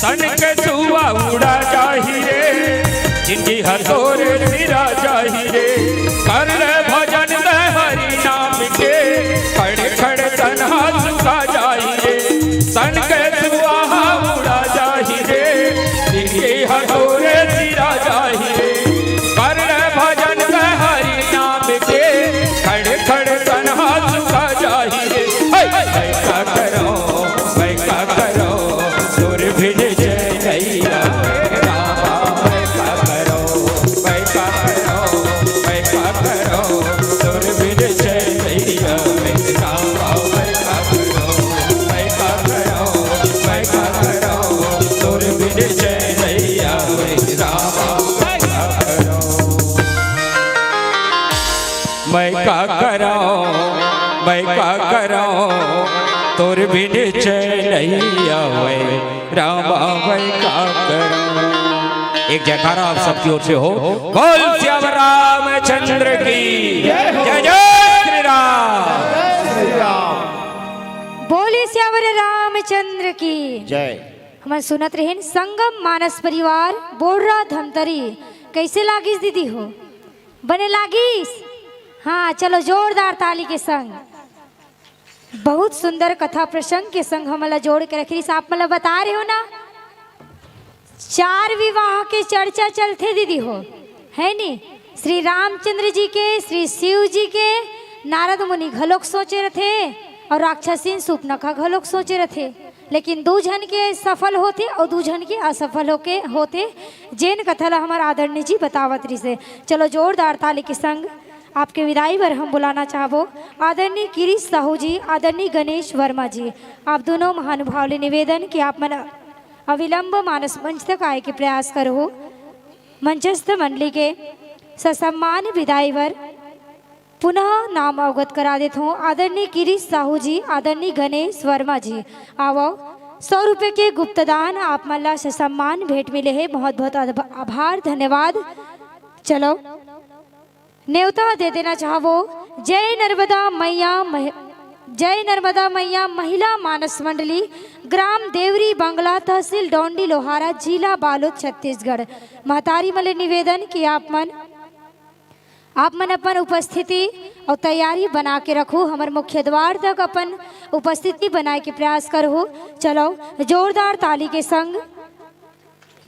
तन के सुआ उड़ा जाही रे, जिंदगी हथोरे सिरा जाही रे। कर ले भजन ते हरि नाम के, खड़ खड़ तनहा सुखा जाही रे। तन के सुआ उड़ा जाही रे, जिंदगी हथोरे सिरा जाही रे। कर ले भजन ते हरि नाम के, खड़ खड़ तनहा सुखा जाही रे। हे, हे, हे, का करो, मैं का करो, तोर बिन चैन नहीं आवे। रामा, मैं का करो, मैं का करो, मैं का करो, तोर बिन चैन नहीं आवे। रामा, मैं का करो, मैं का करो, मैं का करो, तोर बिन चैन नहीं आवे। रामा, मैं का करो। मैं का करो, मैं का करो, तोर बिन चैन नहीं आवे। रामा, मैं का करो। एक जयकारा आप सबकी ओर से हो। बोल सियावर रामचंद्र की जय हो। जय जय श्री राम। बोली सियावर रामचंद्र की जय। हमन सुनत रहेन संगम मानस परिवार बोर्रा धमतरी। कैसे लागिस दीदी हो? बने लागिस? हाँ, चलो जोरदार ताली के संग। बहुत सुंदर कथा प्रसंग के संग हमन ला जोड़ के रखे रिहिस। आप मन ला बता रहे हो ना, चार विवाह के चर्चा चलथे दीदी हो, है नी? श्री रामचंद्र जी के, श्री शिव जी के, नारद मुनि घलोक सोचे रथे और राक्षसीन सुपनखा घलोक सोचे रथे, लेकिन दू झन के सफल होथे और दू झन के असफल होके होथे, जेन कथा ला हमर आदरणीय जी बतावत रिहिसे। चलो जोरदार ताली के संग आपके विदाई बर हम बुलाना चाहबो आदरणीय किरीश साहू जी, आदरणीय गणेश वर्मा जी। आप दोनों महानुभाव ले निवेदन कि आप मन अविलंब मानस मंच तक आए के प्रयास करहू। मंचस्थ मंडली के ससम्मान विदाई बर पुनः नाम अवगत करा देत हूँ, आदरणीय किरीश साहू जी, आदरणीय गणेश वर्मा जी। आवो, सौ रुपये के गुप्तदान आप मन ला ससम्मान भेंट मिले हे। बहुत बहुत आभ-, आभार, धन्यवाद। चलो, नेवता दे देना चाहबो, जय नर्मदा मैया मह-, जय नर्मदा मैया महिला मानस मंडली, ग्राम देवरी बंगला, तहसील डौंडी लोहारा, जिला बालोद, छत्तीसगढ़। महतारी मन ले निवेदन कि आप मन, आप मन अपन उपस्थिति और तैयारी बना के रखू। हमर मुख्य द्वार तक अपन उपस्थिति बनाए के प्रयास करहू। चलो, जोरदार ताली के संग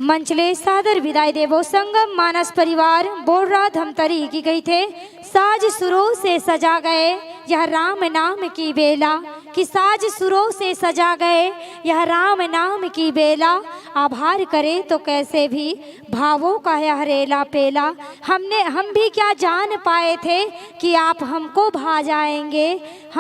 मंच ले सादर विदाई देबो संगम मानस परिवार बोर्रा धमतरी की कहिथे, साज सुरों से सजा गए यह राम नाम की बेला, कि साज सुरों से सजा गए यह राम नाम की बेला। आभार करे तो कैसे भी भावों का यह रेला पेला। हमने, हम भी क्या जान पाए थे कि आप हमको भा जाएंगे, हम